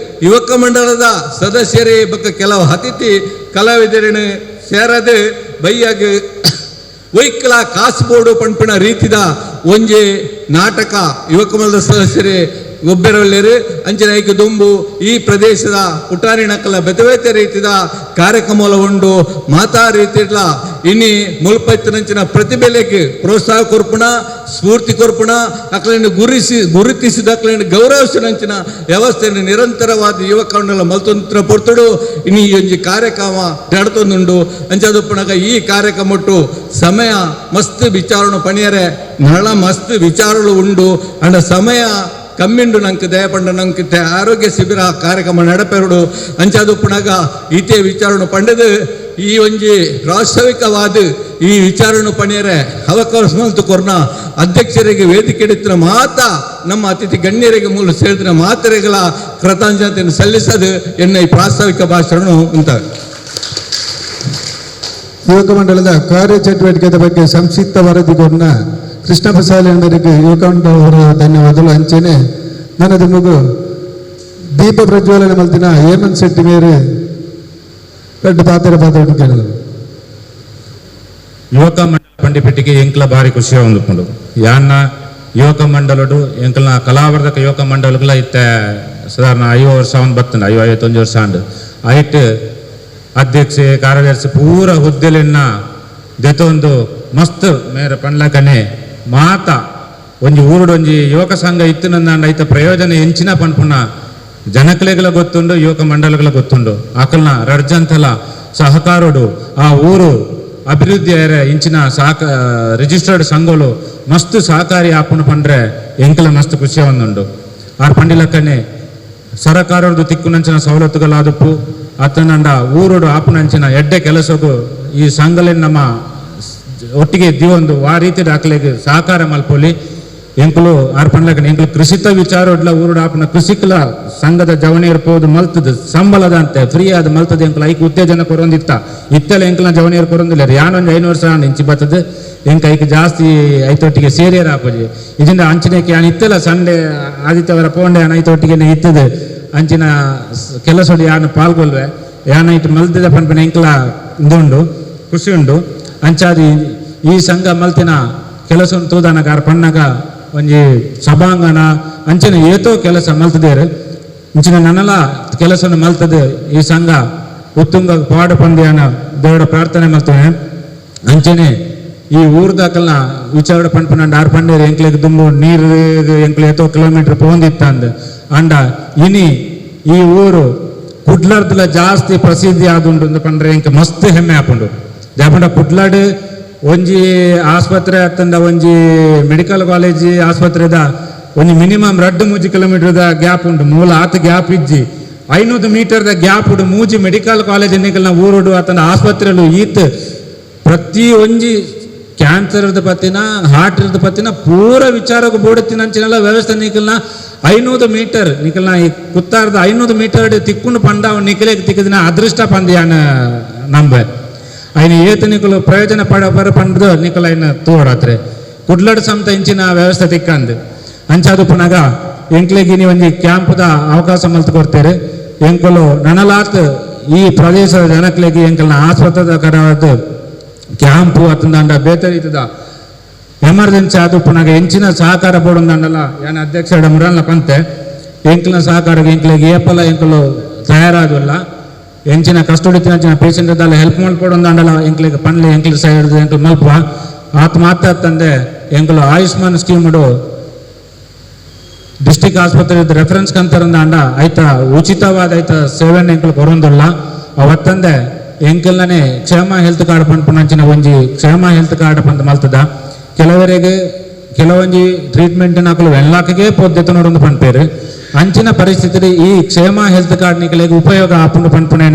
ಯುವಕ ಮಂಡಲದ ಸದಸ್ಯರೇ ಬಕ್ಕ ಕೆಲವು ಅತಿಥಿ ಕಲಾವಿದರನ್ನು ಸೇರದೆ ಬೈಯಾಗ ವೈಕ್ಲ ಕಾಸ್ಬೋರ್ಡು ಪಂಪಿನ ರೀತಿದ ಒಂಜಿ ನಾಟಕ ಯುವಕ ಮಂಡಲದ ಸದಸ್ಯರೇ ಒಬ್ಬರೊಳ್ಳೆರು ಅಂಚನೆ ಐಕೆ ದುಂಬು ಈ ಪ್ರದೇಶದ ಪುಟಾರಿ ನಕಲ ಬೆತವೇತೆ ರೀತಿದ ಕಾರ್ಯಕ್ರಮ ಉಂಡು ಮಾತಾ ರೀತಿಡ್ಲ ಇನಿ ಮುಲ್ಪತ್ತಿನಂಚಿನ ಪ್ರತಿಭೆಲೆಗೆ ಪ್ರೋತ್ಸಾಹ ಕೊರ್ಪುಣ ಸ್ಫೂರ್ತಿ ಕೊರ್ಪುಣ ಅಕ್ಲನ್ನು ಗುರುತಿಸಿದ ಅಕ್ಲನ್ನು ಗೌರವಿಸಿನಂಚಿನ ವ್ಯವಸ್ಥೆಯನ್ನು ನಿರಂತರವಾದ ಯುವಕ ಮಂಡಲ ಮಲ್ತೊಂತ್ರ ಪೊರ್ತುಡು ಇನಿ ಈ ಒಂಜಿ ಕಾರ್ಯಕ್ರಮ ನಡತೊಂದುಂಡು. ಅಂಚಾದಪ್ಪನಾಗ ಈ ಕಾರ್ಯಕ್ರಮಟ್ಟು ಸಮಯ ಮಸ್ತ್ ವಿಚಾರಣೆ ಪಣಿಯರೆ ನಳ ಮಸ್ತ್ ವಿಚಾರಗಳು ಉಂಡು ಅಂಡ ಸಮಯ ಕಮ್ಮಿಂಡು ನಂಗೆ ದಯಪಂಡ ನಂಗೆ ಆರೋಗ್ಯ ಶಿಬಿರ ಕಾರ್ಯಕ್ರಮ ನಡಪೆರಡು ಅಂಚಾದುಪ್ಪನಾಗ ಈತೆ ವಿಚಾರಣೆ ಪಂಡದು ಈ ಒಂಜಿ ಪ್ರಾಸ್ತಾವಿಕವಾದ ಈ ವಿಚಾರಣೆ ಪಣಿಯರೆ ಅವಕಾಶ ಮಲ್ತು ಕೊರ್ನ ಅಧ್ಯಕ್ಷರಿಗೆ ವೇದಿಕೆ ಹಿಡಿತಿನ ಮಾತಾ ನಮ್ಮ ಅತಿಥಿ ಗಣ್ಯರಿಗೆ ಮೂಲ ಸೇರಿದ ಮಾತರೆಗಳ ಕೃತಾಂಜಲಿಯನ್ನು ಸಲ್ಲಿಸದು ಎನ್ನ ಈ ಪ್ರಾಸ್ತಾವಿಕ ಭಾಷಣ ಅಂತ. ಯುವಕ ಮಂಡಲದ ಕಾರ್ಯಚಟುವಟಿಕೆಯ ಬಗ್ಗೆ ಸಂಕ್ಷಿಪ್ತ ವರದಿ ಕೊರ್ನ ಕೃಷ್ಣಪ್ಪ ಸಾಲಿಯಂದರಿಗೆ ಯುವಕ ಮಂಡಲವರ ಧನ್ಯವಾದಗಳು. ಅಂಚೆನೆ ನನ್ನದು ಮಗು ದೀಪ ಪ್ರಜ್ವಲನೆ ಮಲ್ತಿನ ಹೇಮಂತ್ ಶೆಟ್ಟಿ ಮೇರೆ ದೊಡ್ಡ ಪಾತ್ರ ಪಾತ್ರ ಕೇಳಲು. ಯುವಕ ಮಂಡಲ ಪಂಡಿಪೆಟ್ಟಿಗೆ ಎಂಕ್ಲ ಭಾರಿ ಖುಷಿಯ ಹೊಂದುಕೊಂಡು ಯಾನ್ನ ಯುವಕ ಮಂಡಲಡು ಎಂಕಲ್ನ ಕಲಾವರ್ಧಕ ಯುವಕ ಮಂಡಲಗಳ ಇತ್ತ ಸಾಧಾರಣ 50 ವರ್ಷ ಒಂದು ಬತ್ತಂಡ 50-51 ವರ್ಷ ಅಂಡು ಐಟ್ ಅಧ್ಯಕ್ಷೆ ಕಾರ್ಯದರ್ಶಿ ಪೂರ ಹುದ್ದೆಲೆನ್ನ ದೆತೊಂದು ಮಸ್ತ್ ಮೇರೆ ಪಂಡ್ಲಕನೆ ಮಾತಾ ಒಂಜಿ ಊರುಡು ಒಂಜಿ ಯುವಕ ಸಂಘ ಇತ್ತು ನಂದಾಂಡ ಐತ ಪ್ರಯೋಜನ ಎಂಚಿನ ಪನ್ಪುನ ಜನಕಲೆಗಳ ಗೊತ್ತುಂಡು ಯುವಕ ಮಂಡಲಗಳ ಗೊತ್ತುಂಡು ಅಕಲ್ನ ರಡ್ಜಂತಲ ಸಹಕಾರುಡು ಆ ಊರು ಅಭಿವೃದ್ಧಿ ಆಯ್ರೆ ಇಂಚಿನ ಸಹಕ ರಿಜಿಸ್ಟರ್ಡ್ ಸಂಘಗಳು ಮಸ್ತ್ ಸಹಕಾರಿ ಆಪುನ ಪಂಡ್ರೆ ಎಂಕಲ ಮಸ್ತ್ ಖುಷಿ ಒಂದುಂಡು. ಆರ್ ಪಂಡಿಲಕ್ಕನೆ ಸರಕಾರದ್ದು ತಿಕ್ಕುನಂಚಿನ ಸವಲತ್ತುಗಳಾದಪ್ಪು ಅತನಂಡ ಊರುಡು ಆಪುನಂಚಿನ ಎಡ್ಡೆ ಕೆಲಸಕ್ಕೂ ಈ ಸಂಘಲಿನ ನಮ್ಮ ಒಟ್ಟಿಗೆ ದಿವೊಂದು ಆ ರೀತಿ ದಾಖಲೆಗೆ ಸಹಕಾರ ಮಲ್ಪೊಲಿ ಎಂಕುಲು ಆರ್ ಪಂಡ್ಲಕ್ಕನೆ ಎಂಕುಲು ಕೃಷಿತ ವಿಚಾರ ಊರುಡು ಆಪುನ ಕೃಷಿಕಲ ಸಂಘದ ಜವನಿಯರ್ ಪೋದು ಮಲ್ತದ ಸಂಬಳದಂತೆ ಫ್ರೀ ಆದ ಮಲ್ತದ ಎಂಕುಲು ಐಕ್ ಉತ್ತೇಜನ ಕೊರೊಂದಿತ್ತ ಇತ್ತಲ ಎಂಕುಲ ಜವನಿಯರ್ ಕೊರೊಂದಿಲ್ಲ ಯಾನೊಂದು 5 ವರ್ಷ ಇಂಚಿ ಬತ್ತದ ಎಂಕ ಐಕ್ ಜಾಸ್ತಿ ಐತೊಟ್ಟಿಗೆ ಸೇರಿಯರ್ ಆಪುಜಿ ಇದರಿಂದ ಅಂಚಿನಕ್ಕೆ ಯಾನ್ ಇತ್ತಲ್ಲ ಸಂಡೆ ಆದಿತ್ಯವಾರ ಪೋಂಡೆ ಯಾನ್ ಐತೊಟ್ಟಿಗೆ ಇತ್ತದ ಅಂಚಿನ ಕೆಲಸೊಡು ಯಾನು ಪಾಲ್ಗೊಲ್ವೆ ಯಾನ ಇಟ್ಟು ಮಲ್ತದ ಪನ್ಪನ ಎಂಕಲ ಇಂದುಂಡು ಖುಷಿ ಉಂಡು. ಅಂಚಾದಿ ಈ ಸಂಘ ಮಲ್ತಿನ ಕೆಲಸ ತೂದನಗ ಆರ್ ಪಣ್ಣಗ ಒಂಜಿ ಸಭಾಂಗಣ ಅಂಚಿನ ಏತೋ ಕೆಲಸ ಮಲ್ತದೇರು ಇಂಚಿನ ನನ್ನಲ ಕೆಲಸವನ್ನು ಮಲ್ತದೆ ಈ ಸಂಘ ಉತ್ತುಂಗ ಪಾಡು ಪಂದ್ಯಾನ ದೇವರ ಪ್ರಾರ್ಥನೆ ಮಲ್ತೇನೆ. ಅಂಚನೆ ಈ ಊರ್ದಾಕಲ್ನ ವಿಚಾರ ಪನ್ಪನ ಆರ್ ಪಂಡೇರು ಎಂಕ್ಲೆಗ್ ದುಂಬು ನೀರು ಎಂಕ್ಲೆ ಏತೋ ಕಿಲೋಮೀಟರ್ ಪೋಂದಿತ್ತಂದು ಅಂಡ ಇನಿ ಈ ಊರು ಕುಡ್ಲರ್ದಲ ಜಾಸ್ತಿ ಪ್ರಸಿದ್ಧಿ ಆದುಂಡು ಪಂಡ್ರೆ ಎಂಕ್ ಮಸ್ತ್ ಹೆಮ್ಮೆ ಆಪುಂಡು. ದಾಪಂಡ ಕುಡ್ಲಾಡ್ ಒಂಜಿ ಆಸ್ಪತ್ರೆ ಅತ್ತಂದ ಒಂಜಿ ಮೆಡಿಕಲ್ ಕಾಲೇಜ್ ಆಸ್ಪತ್ರೆದ ಒಂಜಿ ಮಿನಿಮಮ್ 2-3 ಕಿಲೋಮೀಟರ್ದ ಗ್ಯಾಪ್ ಉಂಟು ಮೂಲ ಆತ ಗ್ಯಾಪ್ ಇಜ್ಜಿ 500 ಮೀಟರ್ದ ಗ್ಯಾಪ್ ಉಂಟು ಮೂಜಿ ಮೆಡಿಕಲ್ ಕಾಲೇಜ್ ನಿಕಲ್ನ ಊರುಡು ಅತ್ತಂದ ಆಸ್ಪತ್ರೆಲು ಈತ್ ಪ್ರತಿ ಒಂಜಿ ಕ್ಯಾನ್ಸರ್ದ ಪತ್ತಿನ ಹಾರ್ಟ್ ಇರ್ದ ಪತ್ತಿನ ಪೂರ ವಿಚಾರಕ್ಕೆ ಬೋಡುತ್ತಿನಂಚಿನೆಲ್ಲ ವ್ಯವಸ್ಥೆ ನಿಕಲ್ನ 500 ಮೀಟರ್ ನಿಕಲ್ನ ಈ ಕುತ್ತಾರದ 500 ಮೀಟರ್ ತಿಕ್ಕೊಂಡು ಪಂಡ ಅವ್ನು ನಿಕಲೆಗೆ ತಿಕ್ಕಿದಿನ ಅದೃಷ್ಟ ಪಂದ್ಯಾನ ನಂಬೆ ఆయన ಏತ ನಿಕಲು ಪ್ರಯೋಜನ ಪಡ ಬರ ಪಂಡ್ದು ನಿಕಲ ఆయన ತೋಡತ್ರೆ ಕುಡ್ಲಡ್ ಸಮತ ಇಂಚಿನ ವ್ಯವಸ್ಥೆ ತಿಕ್ಕಂದು ಅಂಚಾದು ಪುನಗ ಎಂಕ್ಲೆಗಿನಿ ಒಂಜಿ ಕ್ಯಾಂಪ್ದ ಅವಕಾಶ ಮಲ್ತು ಕೊಡ್ತೇವೆ. ಎಂಕುಲು ನನಲಾತ್ ಈ ಪ್ರದೇಶದ ಜನಕ್ಲೆಗಿ ಎಂಕಲ್ನ ಆಸ್ಪತ್ರೆದ ಕಡವಾದ ಕ್ಯಾಂಪು ಅತಂದಾಂಡ ಬೇತೆ ರೀತಿದ ಎಮರ್ಜೆನ್ಸಿ ಆದು ಪುನಗ ಎಂಚಿನ ಸಹಕಾರ ಬೋಡಂದಾಂಡಲ ಯಾನ ಅಧ್ಯಕ್ಷ ಮುರಲ್ನ ಪಂತೆ ಎಂಕಲ್ನ ಸಹಕಾರಕ್ಕೆ ಎಂಕ್ಲೆಗೆ ಏಪಲ ಎಂಕಲು ತಯಾರಾದಲ್ಲ ಎಂಚಿನ ಕಷ್ಟೊಡಿತಿನ ಅಂಚಿನ ಪೇಷಂಟ್ ಇದ್ದಲ್ಲ ಹೆಲ್ಪ್ ಮಲ್ಪೊಡೊಂದಾಂಡಲ ಎಂಕ್ಲೆಗ್ ಪನ್ಲೆ ಎಂಕ್ಲು ಸೈಡ್ ಎಂಕ್ಲು ಮಲ್ಪ ಆತ ಮಾತಾಡ್ತಂದೆ ಎಂಕುಲು ಆಯುಷ್ಮಾನ್ ಸ್ಕೀಮ್ಡು ಡಿಸ್ಟಿಕ್ ಆಸ್ಪತ್ರೆ ರೆಫರೆನ್ಸ್ ಕಂತಾರಂದಾಂಡ ಆಯ್ತ ಉಚಿತವಾದ ಆಯ್ತ ಸೇವೆನ ಎಂಕುಲು ಕೊರೊಂದುಲ್ಲ ಅವತ್ತಂದೆ ಎಂಕಲ್ನೇ ಕ್ಷೇಮ ಹೆಲ್ತ್ ಕಾರ್ಡ್ ಪನ್ಪುನಂಚಿನ ಒಂಜಿ ಕ್ಷೇಮ ಹೆಲ್ತ್ ಕಾರ್ಡ್ ಪಂದ್ ಮಲ್ತದ ಕೆಲವರಿಗೆ ಕೆಲವೊಂಜಿ ಟ್ರೀಟ್ಮೆಂಟ್ ನಕಲು ವೆನ್ಲಾಕ್ಗೆ ಪೊದ್ದೆತ ನೋಡೊಂದು ಪನ್ಪೇರು ಅಂಚಿನ ಪರಿಸ್ಥಿತಿ ಈ ಕ್ಷೇಮ ಹೆಲ್ತ್ ಕಾರ್ಡ್ ನಿಕಲೆಗ್ ಉಪಯೋಗ ಆಪುಂಡು ಪನ್ಪುನೆ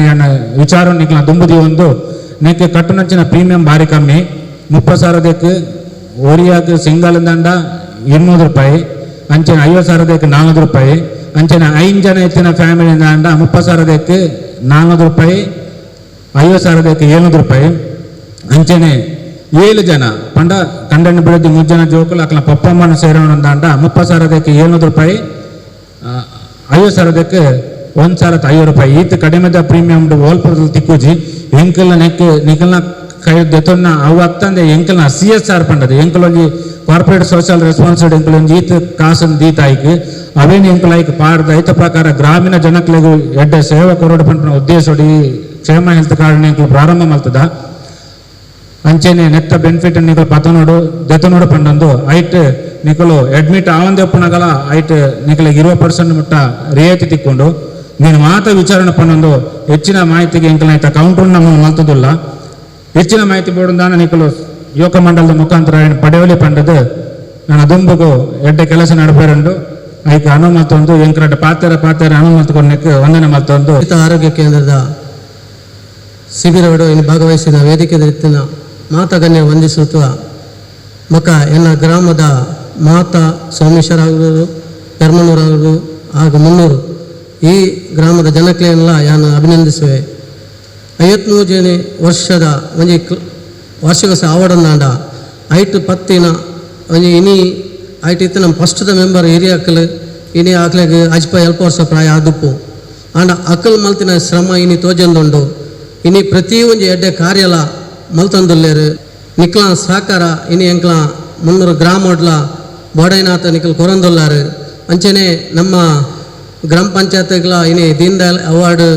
ವಿಚಾರ ನಿಕಲ ದುಂಬುದಿ ಒಂದು ನೆಕ್ಕೆ ಕಟ್ಟುನಂಚಿನ ಪ್ರೀಮಿಯಂ ಭಾರಿ ಕಮ್ಮಿ 30,000 ದಕ್ಕೆ ಒರಿಯಾಗ ಸಿಂಗಲ್ ದಂಡ 200 ರೂಪಾಯಿ ಅಂಚಿನ 50,000 ದಕ್ಕೆ 400 ರೂಪಾಯಿ ಅಂಚಿನ 5 ಜನ ಎತ್ತಿನ ಫ್ಯಾಮಿಲಿ ದಂಡ 30,000 ದಕ್ಕೆ 400 ರೂಪಾಯಿ 50,000 ದಕ್ಕೆ 700 ರೂಪಾಯಿ ಅಂಚನೆ 7 ಜನ ಪಂಡ ಕಂಡಣ್ಣ ಬಿಡದಿ 3 ಜನ ಜೋಕುಲು ಅಕ್ಲ ಪಪ್ಪಮ್ಮನ ಸೇರೋಣ ದಂಡ 30,000 ದಕ್ಕೆ 700 ರೂಪಾಯಿ 50,000 ದಕ್ಕೆ 1,050 ರೂಪಾಯಿ ಈತ ಕಡಿಮೆದ ಪ್ರೀಮಿಯಂ ಓಲ್ಪದಲ್ಲಿ ತಿಕ್ಕುಜಿ ಎಂಕಲ್ನ ನೆಕ್ ನಿಕಲ್ನ ಕೈ ದೆತೊನ್ನ ಅವು ಅತ್ತಂದೆ ಎಂಕಲ್ನ C S R ಪಂಡದು ಎಂಕಲೊಂಜಿ corporate social responsibility ಎಂಕಲೊಂಜಿ ಈತ ಕಾಸನ್ ದೀತಾಯ್ಕ್ ಅವೇನು ಎಂಕಲಾಯ್ಕ್ ಪಾಡ್ದ ಐತ ಪ್ರಕಾರ ಗ್ರಾಮೀಣ ಜನಕ್ಲೆಗು ಎಡ್ಡೆ ಸೇವೆ ಕೊರಡು ಪಂಪನ ಉದ್ದೇಶೋಡಿ ಕ್ಷೇಮ ಹೆಲ್ತ್ ಕಾರ್ಡ್ ಎಂಕಲು ಪ್ರಾರಂಭ ಮಲ್ತದ ಅಂಚೆನೆ ನೆತ್ತ ಬೆನಿಫಿಟ್ ನಿಕಲು ಪತನೋಡು ದೆತನೋಡು ಪಂಡೊಂದು ಐಟ್ ನಿಕಲು ಅಡ್ಮಿಟ್ ಆವಂದೆ ಒಪ್ಪುನಗಲ ಐಟ್ ನಿಕಲಿಗೆ 20% ಮುಟ್ಟ ರಿಯಾಯಿತಿ ತಿಕ್ಕೊಂಡು ನೀನು ಮಾತ ವಿಚಾರಣೆ ಪನ್ನೊಂದು ಹೆಚ್ಚಿನ ಮಾಹಿತಿಗೆ ಎಂಕಲ್ನ ಐತ ಕೌಂಟರ್ ನಮ್ಮ ಮಲ್ತದಿಲ್ಲ ಹೆಚ್ಚಿನ ಮಾಹಿತಿ ಬೋಡುಂದಾನ ನಿಕಲು ಯುವಕ ಮಂಡಲದ ಮುಖಾಂತರ ಪಡೆಯಲಿ ಪಂಡದು ನನ್ನ ದುಂಬುಗು ಎಡ್ಡೆ ಕೆಲಸ ನಡಪೇರುಂಡು ಐಕ್ ಅನು ಮತ್ತೊಂದು ಎಂಕರಡ್ಡ ಪಾತೆರ ಪಾತೆರ ಅನು ಮಲ್ತೊಂದು ವಂದನೆ ಮಲ್ತೊಂದು ಆರೋಗ್ಯ ಕೇಂದ್ರದ ಶಿಬಿರಗಳು ಇನ್ನು ಭಾಗವಹಿಸಿದ ವೇದಿಕೆ ರೀತಿಯ ಮಾತಗನ್ನೇ ವಂದಿಸುತ್ತ ಮಕ ಎನ್ನ ಗ್ರಾಮದ ಮಾತಾ ಸೋಮೇಶ್ವರ ಪೆರ್ಮನೂರು ಹಾಗೂ ಮುನ್ನೂರು ಈ ಗ್ರಾಮದ ಜನಕ್ಲೆಲ್ಲ ನಾನು ಅಭಿನಂದಿಸುವೆ. 53 ವರ್ಷದ ಒಂಜಿ ವಾರ್ಷಿಕೋತ್ಸವ ಆವಡನ್ನಾಂಡ ಐಟು ಪತ್ತಿನ ಒಂಜಿ ಇನಿ ಐಟು ಇತ್ತು ನಮ್ಮ ಫಸ್ಟ್ದ ಮೆಂಬರ್ ಹಿರಿಯ ಅಕ್ಕಲು ಇನಿ ಆಕ್ಲೆಗ್ ಅಜ್ಪ ಎಲ್ಪ ವರ್ಷ ಪ್ರಾಯ ಆದುಪ್ಪು ಆಂಡ ಅಕ್ಕಲ್ ಮಲ್ತಿನ ಶ್ರಮ ಇನಿ ತೋಜಂದುಂಡು. ಇನಿ ಪ್ರತಿ ಒಂಜಿ ಎಡ್ಡೆ ಕಾರ್ಯಲ ಮಲ್ತಂದುಲ್ಲೇರು ನಿಕ್ಲ ಸಹಕಾರ ಇನಿ ಎಂಕ್ಲ 300 ಗ್ರಾಮೋಡ್ಲ ಬೋಡೈನಾಥ ನಿಖಲ್ ಕೊರಂದುಲ್ಲಾರು. ಅಂಚನೆ ನಮ್ಮ ಗ್ರಾಮ ಪಂಚಾಯತ್ಗಳ ಇನಿ ದೀನ್ ದಯಾಳ್ ಅವಾರ್ಡ್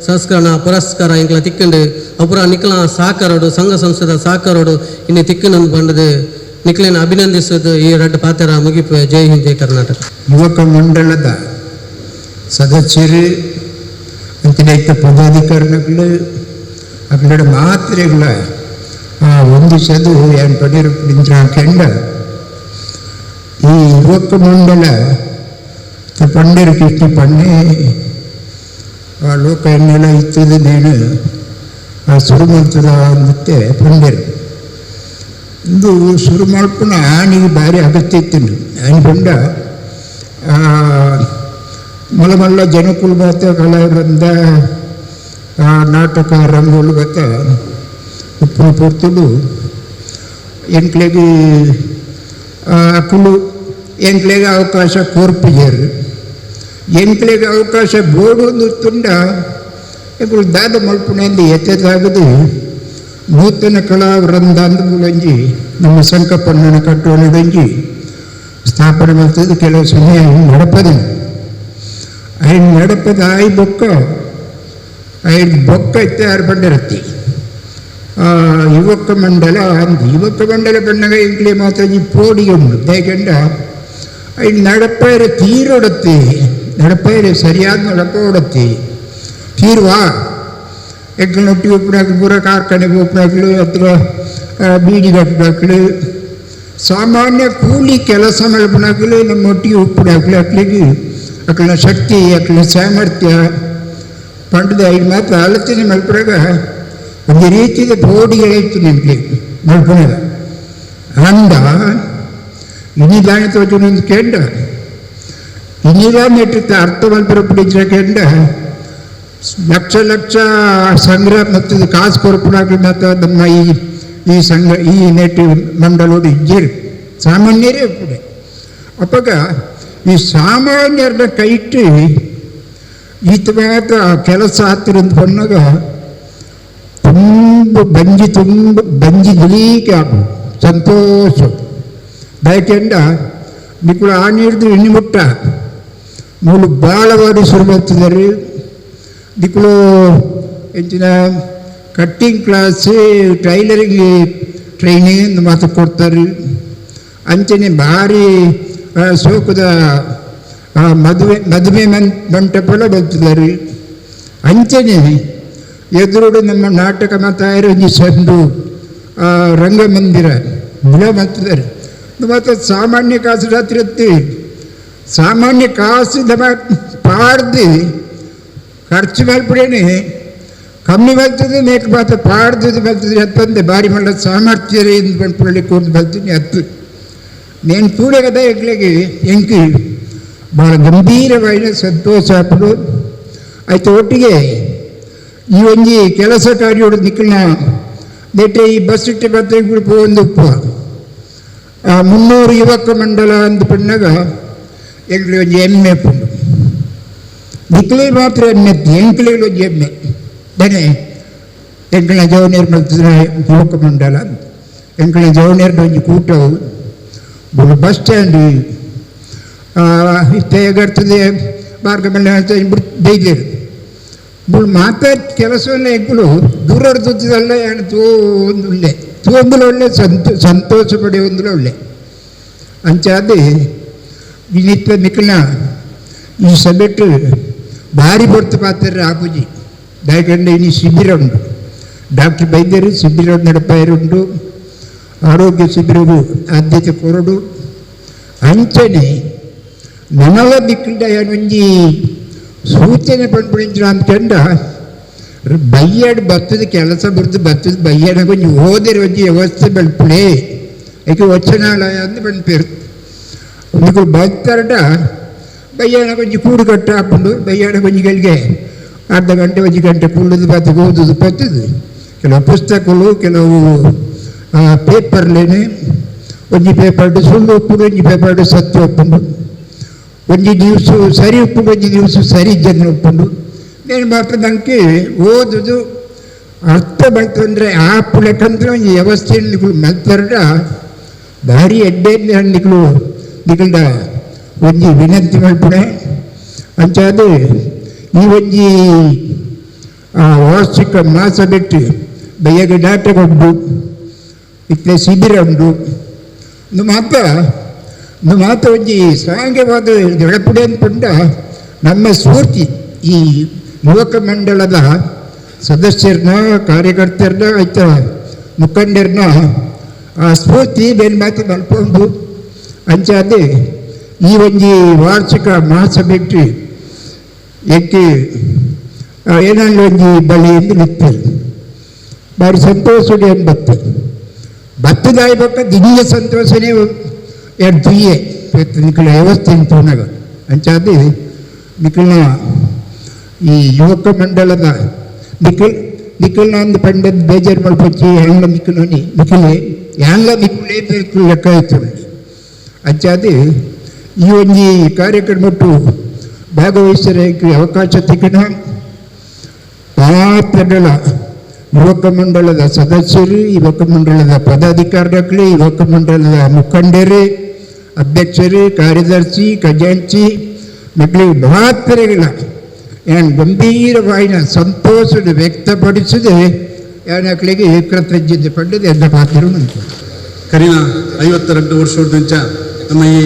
ಸಂಸ್ಕರಣ ಪುರಸ್ಕಾರ ಎಂಕ್ಲ ತಿಕ್ಕಂಡು ಅಪುರ ನಿಕ್ಲ ಸಹಕಾರೋಡು ಸಂಘ ಸಂಸ್ಥೆದ ಸಹಕಾರೋಡು ಇನಿ ತಿಕ್ಕಂಡು ಬಂಡದು ನಿಕ್ಲೇನ ಅಭಿನಂದಿಸೋದು ಈ ರಡ್ಡು ಪಾತ್ರ ಮುಗಿಪು. ಜೈ ಹಿಂದ್, ಜೈ ಕರ್ನಾಟಕ. ಯುವಕ ಮಂಡಲದ ಸದಸ್ಯರು ಅಂಚನೆ ಪದಾಧಿಕಾರಿಗಳು ಅಕಡೆ ಮಾತ್ರೆಗಳ ಒಂದು ಸದು ಏನು ಪಡೆಯರು ಕೆಂಡ ಈ ಯುವಕ ಮಂಡಲ ಪಂಡರು ಕೃಷ್ಣ ಪಣ್ಣೆ ಆ ಲೋಕ ಎನ್ನೆಲ್ಲ ಇತ್ತದ ನೇನು ಆ ಸುರುಮಲ್ತದ ಅಂತೆ ಪಂಡರು ಇಂದು ಸುರು ಮಲ್ಪುನ ಆನಿಗೆ ಭಾರಿ ಅಗತ್ಯ ಇತ್ತು. ಆನೆ ಪಂಡ ಮಲ್ಲ ಮಲ್ಲ ಜನಕುಲು ಬತ್ತ ಕಲಾವಿದ ನಾಟಕ ರಂಗೋಲು ಬತ್ತ ಉಪ್ಪು ಪೊರ್ತುಡು ಎಂಕ್ಲೆಗ್ ಅಕುಲು ಎಂಕ್ಲೆಗ್ ಅವಕಾಶ ಕೋರ್ಪಿಜರು ಎಂಕ್ಲೆಗ್ ಅವಕಾಶ ಬೋಡು ತುಂಡ ಎಂಕುಲು ದಾದ ಮಲ್ಪುನೆಂದು ಎತ್ತೆತ್ತಾಗದು ನೂತನ ಕಲಾ ವೃಂದ ಅಂದು ನಮ್ಮ ಸಂಕಪ್ಪಣ್ಣನ ಕಟ್ಟೋಣದಂಜಿ ಸ್ಥಾಪನೆ ಮಾಡ್ತದೆ. ಕೆಲವು ಸಮಯ ನಡಪದ ಐದು ನಡಪದ ಆಯ್ ಬೊಕ್ಕ ಐದು ಬೊಕ್ಕ ಇತ್ತೆ ಪಂಡಿರತ್ತಿ ಯುವಕ ಮಂಡಲ ಅಂದು ಯುವಕ ಮಂಡಲ ಬಂದಾಗ ಎಂಕ್ಲೆ ಮಾತಾಜಿ ಪೋಡಿ ಉಂಡು ದಯಕಂಡ ಐದು ನಡಪೈರ ತೀರೊಡತ್ತಿ ನಡಪೈರೆ ಸರಿಯಾದ ನಡಪ ಓಡತ್ತಿ ತೀರ್ವಾ ಎಂಕ್ಲೊಟ್ಟಿಗೆ ಒಪ್ಪನಾಕ್ಲು ಪೂರ ಕಾರ್ಖಾನೆಗೆ ಒಪ್ಪನಾಕ್ಲು ಹತ್ರ ಬೀಡಿ ಕಟ್ಟದಾಕ್ಲು ಸಾಮಾನ್ಯ ಕೂಲಿ ಕೆಲಸ ಮಲ್ಪನಾಕ್ಲು ನಮ್ಮೊಟ್ಟಿಗೆ ಉಪ್ಪುಡಾಕ್ಲು ಅಕ್ಲಿಗೆ ಅಕ್ಕನ ಶಕ್ತಿ ಅಕ್ಕನ ಸಾಮರ್ಥ್ಯ ಪಂಡದ ಐದು ಮಾತ್ರ ಆಲೋಚನೆ ಮಲ್ಪಡಾಗ ಒಂದು ರೀತಿಯ ಪೋಡಿಗಳಿತ್ತು ನಿಮಗೆ ಮಲ್ಪನಾಗ ಅಂದ ಇನಿದಾನ ತೋಚುನೊಂದು ಕೆಂಡ ಇನಿದಾನ ಇಟ್ಟಿರ್ತ ಅರ್ಥ ಮಲ್ಪರ പിടിച്ച ಕೆಂಡ ಲಕ್ಷ ಲಕ್ಷ ಸಂಗ್ರಹ ಮತ್ತು ಕಾಸು ಕೊರಪುನಾಕ್ಲು ಮತ್ತು ನಮ್ಮ ಈ ಈ ಸಂಘ ಈ ನೆಟ್ಟು ಮಂಡಲೋಡು ಇಜ್ಜೇರು ಸಾಮಾನ್ಯರೇ ಕೂಡ ಅಪ್ಪಗ ಈ ಸಾಮಾನ್ಯರನ್ನ ಕೈಟ್ಟು ಈತ ಮಾತ್ರ ಕೆಲಸ ಹತ್ತಿರಂದು ಬಂದಾಗ ತುಂಬ ಬಂಜಿ ತುಂಬ ಬಂಜಿ ಗಿಲೀಕೆ ಆಗು ಸಂತೋಷ ದಯಕೆಂಡ ನಿಕ್ಕುಳು ಆ ನೀರ್ದು ಎಣ್ಣೆ ಮುಟ್ಟ ಮೂಲು ಭಾಳವಾಡಿ ಶುರು ಮಾಡ್ತಿದ್ದಾರೆ ದಿಕ್ಕುಳು ಹೆಚ್ಚಿನ cutting class tailoring training ಮಾತು ಕೊಡ್ತಾರೆ. ಅಂಚನೆ ಭಾರಿ ಸೋಕದ ಮದುವೆ ಮದುವೆ ಮಂಟಪಲ ಬರ್ತಿದ್ದಾರೆ. ಅಂಚನೆ ಎದುರುಡು ನಮ್ಮ ನಾಟಕ ಮಾತಾಯಿರೋ ಸಂದು ರಂಗಮಂದಿರ ಮುಳ ಮಾಡ್ತಿದ್ದಾರೆ. ಮಾತ್ರ ಸಾಮಾನ್ಯ ಕಾಸು ರಾತ್ರಿ ಸಾಮಾನ್ಯ ಕಾಸು ದಮ ಪಾಡ್ದು ಖರ್ಚು ಮಲ್ಪಡೇನೆ ಕಮ್ಮಿ ಬರ್ತದೆ ಮೇಕ್ ಮಾತ್ರ ಪಾಡ್ದು ಬರ್ತದೆ ಹತ್ತೊಂದು ಬಾರಿ ಮಲ್ಲ ಸಾಮರ್ಥ್ಯ ಪಂಡ್ಪುಳ್ಳಿ ಕೂರ್ದು ಬಲ್ತೀನಿ ಹತ್ತು నేను చూడే కదా ఎట్లకి ಎಂಕಿ ಭಾಳ ಗಂಭೀರವಾದ ಸಂತೋಷ ಆಪುಂಡು. ಆಯ್ತು ಒಟ್ಟಿಗೆ ಈ ಒಂಜಿ ಕೆಲಸ ಕಾರ್ಯೋಡು ನಿಕ್ಕಲ್ನ ನೆಟ್ಟೆ ಈ ಬಸ್ ಇಟ್ಟು ಬತ್ತೆ ಪೋವೊಂದು ಉಪ್ಪ ಆ 300 ಯುವಕ ಮಂಡಲ ಅಂದ್ ಪಣ್ಣಾಗ ಎಂಕ್ಲೆ ಒಂಜಿ ಹೆಮ್ಮೆ ಉಪ್ಪುಂಡು. ನಿಕ್ಲೆ ಮಾತ್ರ ಹೆಮ್ಮೆ, ಎಂಕ್ಲೆ ಒಂಜಿ ಹೆಮ್ಮೆ ದನೆ ಎಂಕ್ಲೆನ ಜವನೇರ್ ಮಲ್ತಿದ್ರೆ ಯುವಕ ಮಂಡಲ ಎಂಕ್ಲೆನ ಜವನೇರ್ನ ಒಂಜಿ ಕೂಟವು ಬಸ್ ಸ್ಟ್ಯಾಂಡ್ ಇತ್ತೆ ಮಾರ್ಗ ಬೈದೇರು ಮುಳು ಮಾತಾ ಕೆಲಸವನ್ನ ಎಂಕುಲು ದೂರದಲ್ಲ ತೂಂದುಳ್ಳೆ ತೂಂದುಲ ಒಳ್ಳೆ ಸಂತೋಷ ಪಡೆಯುವಂದುಲ ಒಳ್ಳೆ ಅಂಚಾದ ಇನ್ನಿತ್ತ ನಿಕ್ಕಲ್ನ ಈ ಸಭೆಟ್ಟು ಭಾರಿ ಪೊರ್ತು ಪಾತ್ರ ಆಪುಜಿ ದಾಯಕಂಡ ಇನಿ ಶಿಬಿರ ಉಂಟು. ಡಾಕ್ಟರ್ ಬೈದ್ಯರು ಶಿಬಿರ ನಡಪಾಯರುಂಟು, ಆರೋಗ್ಯ ಶಿಬಿರವು ಆದ್ಯತೆ ಕೊರಡು. ಅಂಚನೆ ನನಲ ದಿಕ್ಕಿಂಡ ಒಂಜಿ ಸೂಚನೆ ಪಂಡ್ಪುಣಿಂಚಿನ ಅಂದ್ಕಂಡ ಬಯ್ಯಾಡ್ ಬತ್ತದ ಕೆಲಸ ಬರ್ತದೆ ಬತ್ತದ ಬಯ್ಯಾಡ ಒಂಜಿ ಓದಿರ ಒಂಜಿ ವ್ಯವಸ್ಥೆ ಬೆಳ್ಪುಣೆ ಏಕೆ ವಚನಾಲಯ ಅಂದ್ ಪಂಡ್ಪೇರು ನಿಕುಲು ಬತ್ತಾರಟ ಬಯ್ಯಾಡ ಒಂಜಿ ಕೂಡು ಕಟ್ಟ ಹಾಕೊಂಡು ಬಯ್ಯಾಡ ಒಂಜಿ ಗಳಿಗೆ ಅರ್ಧ ಗಂಟೆ ಒಂಜಿ ಗಂಟೆ ಕುಳ್ಳುದು ಬತ್ತ ಓದುದು ಬತ್ತದು ಕೆಲವು ಪುಸ್ತಕಗಳು ಕೆಲವು ಪೇಪರ್ಲೇನೆ ಒಂಜಿ ಪೇಪರ್ಡು ಸುಳ್ಳು ಉಪ್ಪುಂಡು ಒಂಜಿ ಪೇಪರ್ಡು ಸತ್ಯ ಉಪ್ಪುಂಡು ಒಂಜಿ ದಿವಸ ಸರಿ ಉಪ್ಪುಂಡು ಒಂಜಿ ದಿವಸ ಸರಿ ಜನ ಉಪ್ಪುಂಡು. నేను ಮಾತ್ರ ನನಗೆ ಓದುದು ಅರ್ಥ ಬಂತಂದರೆ ಆ ಪುಳಕಂದ್ರೆ ಒಂಜಿ ವ್ಯವಸ್ಥೆ ನಿಕುಲು ಮಲ್ತರಡ ಭಾರಿ ಎಡ್ಡೆ ನಿಕುಲು ನಿಕಲ್ದ ಒಂಜಿ ವಿನಂತಿ ಮಲ್ಪುಣೆ. ಅಂಚಾದ ಈ ಒಂಜಿ ವಾರ್ಷಿಕ ಮಾಸ ಬಿಟ್ಟು ಬಯ್ಯಗೆ ನಾಟಕ ಉಂಟು ಇತ್ತಲೆ ಶಿಬಿರ ಉಂಟು ಮಾತ್ರ ಮಾತ್ರ ಒಂಜಿ ಸಾಂಗ್ಯವಾದ ದೊಡಪುಡೆ ಅಂದ್ಕೊಂಡ ನಮ್ಮ ಸ್ಫೂರ್ತಿ ಈ ಯುವಕ ಮಂಡಲದ ಸದಸ್ಯರನ್ನ ಕಾರ್ಯಕರ್ತರನ್ನ ಆಯ್ತ ಮುಖಂಡರನ್ನ ಆ ಸ್ಫೂರ್ತಿ ಬೇರೆ ಮಾತು ಮಲ್ಪೊಂಡು. ಅಂಚಾದೆ ಈ ಒಂಜಿ ವಾರ್ಷಿಕ ಮಹಾಸಭೆಗೆ ಎಕ್ಕೆ ಏನಲ್ಲ ಒಂಜಿ ಬಲಿ ಎಂದು ನಿಂತರು ಭಾರಿ ಸಂತೋಷ ಬತ್ತ ಬತ್ತದಾಯಿ ಬಕ್ಕ ದಿನಿಯ ಸಂತೋಷನೇ ಎರಡು ದುಯ್ಯೆ ನಿಕ್ಕಳ ವ್ಯವಸ್ಥೆ ತೋಣಗ. ಅಂಚಾದೆ ನಿಕ್ಕಲ್ನ ಈ ಯುವಕ ಮಂಡಲದ ನಿಖಲ್ ನಿಖಲ್ನ ಅಂದ್ ಪಂಡದ ಬೇಜಾರು ಮಲ್ಪೊಚ್ಚಿ ಹ್ಯಾಂಗ್ಲ ನಿಕ್ಕಲೋನಿ ನಿಖಲೆ ಹ್ಯಾಂಗ್ಲ ನಿಕ್ಕುಲೇ ಲೆಕ್ಕ ಆಯ್ತು. ಅಂಚಾದೆ ಈ ಒಂಜಿ ಕಾರ್ಯಕ್ರಮಟ್ಟು ಭಾಗವಹಿಸಲಿಕ್ಕೆ ಅವಕಾಶ ತಿಕ್ಕಣ ಪಾತ್ರಗಳ ಯುವಕ ಮಂಡಲದ ಸದಸ್ಯರು, ಯುವಕ ಮಂಡಲದ ಪದಾಧಿಕಾರಿಗಳು, ಯುವಕ ಮಂಡಲದ ಮುಖಂಡರು, ಅಧ್ಯಕ್ಷರು, ಕಾರ್ಯದರ್ಶಿ, ಖಜಾಂಚಿ ಮಕ್ಕಳಿಗೆ ಮಾತ್ರೆಗಳ ಏನು ಗಂಭೀರವಾದ ಸಂತೋಷ ವ್ಯಕ್ತಪಡಿಸದೆ ಯಾನಕ್ಳಿಗೆ ಕೃತಜ್ಞತೆ ಪಡೆದು ಎಲ್ಲ ಪಾತ್ರ. ಕರಿನ 52 ವರ್ಷದ ನಮ್ಮ ಈ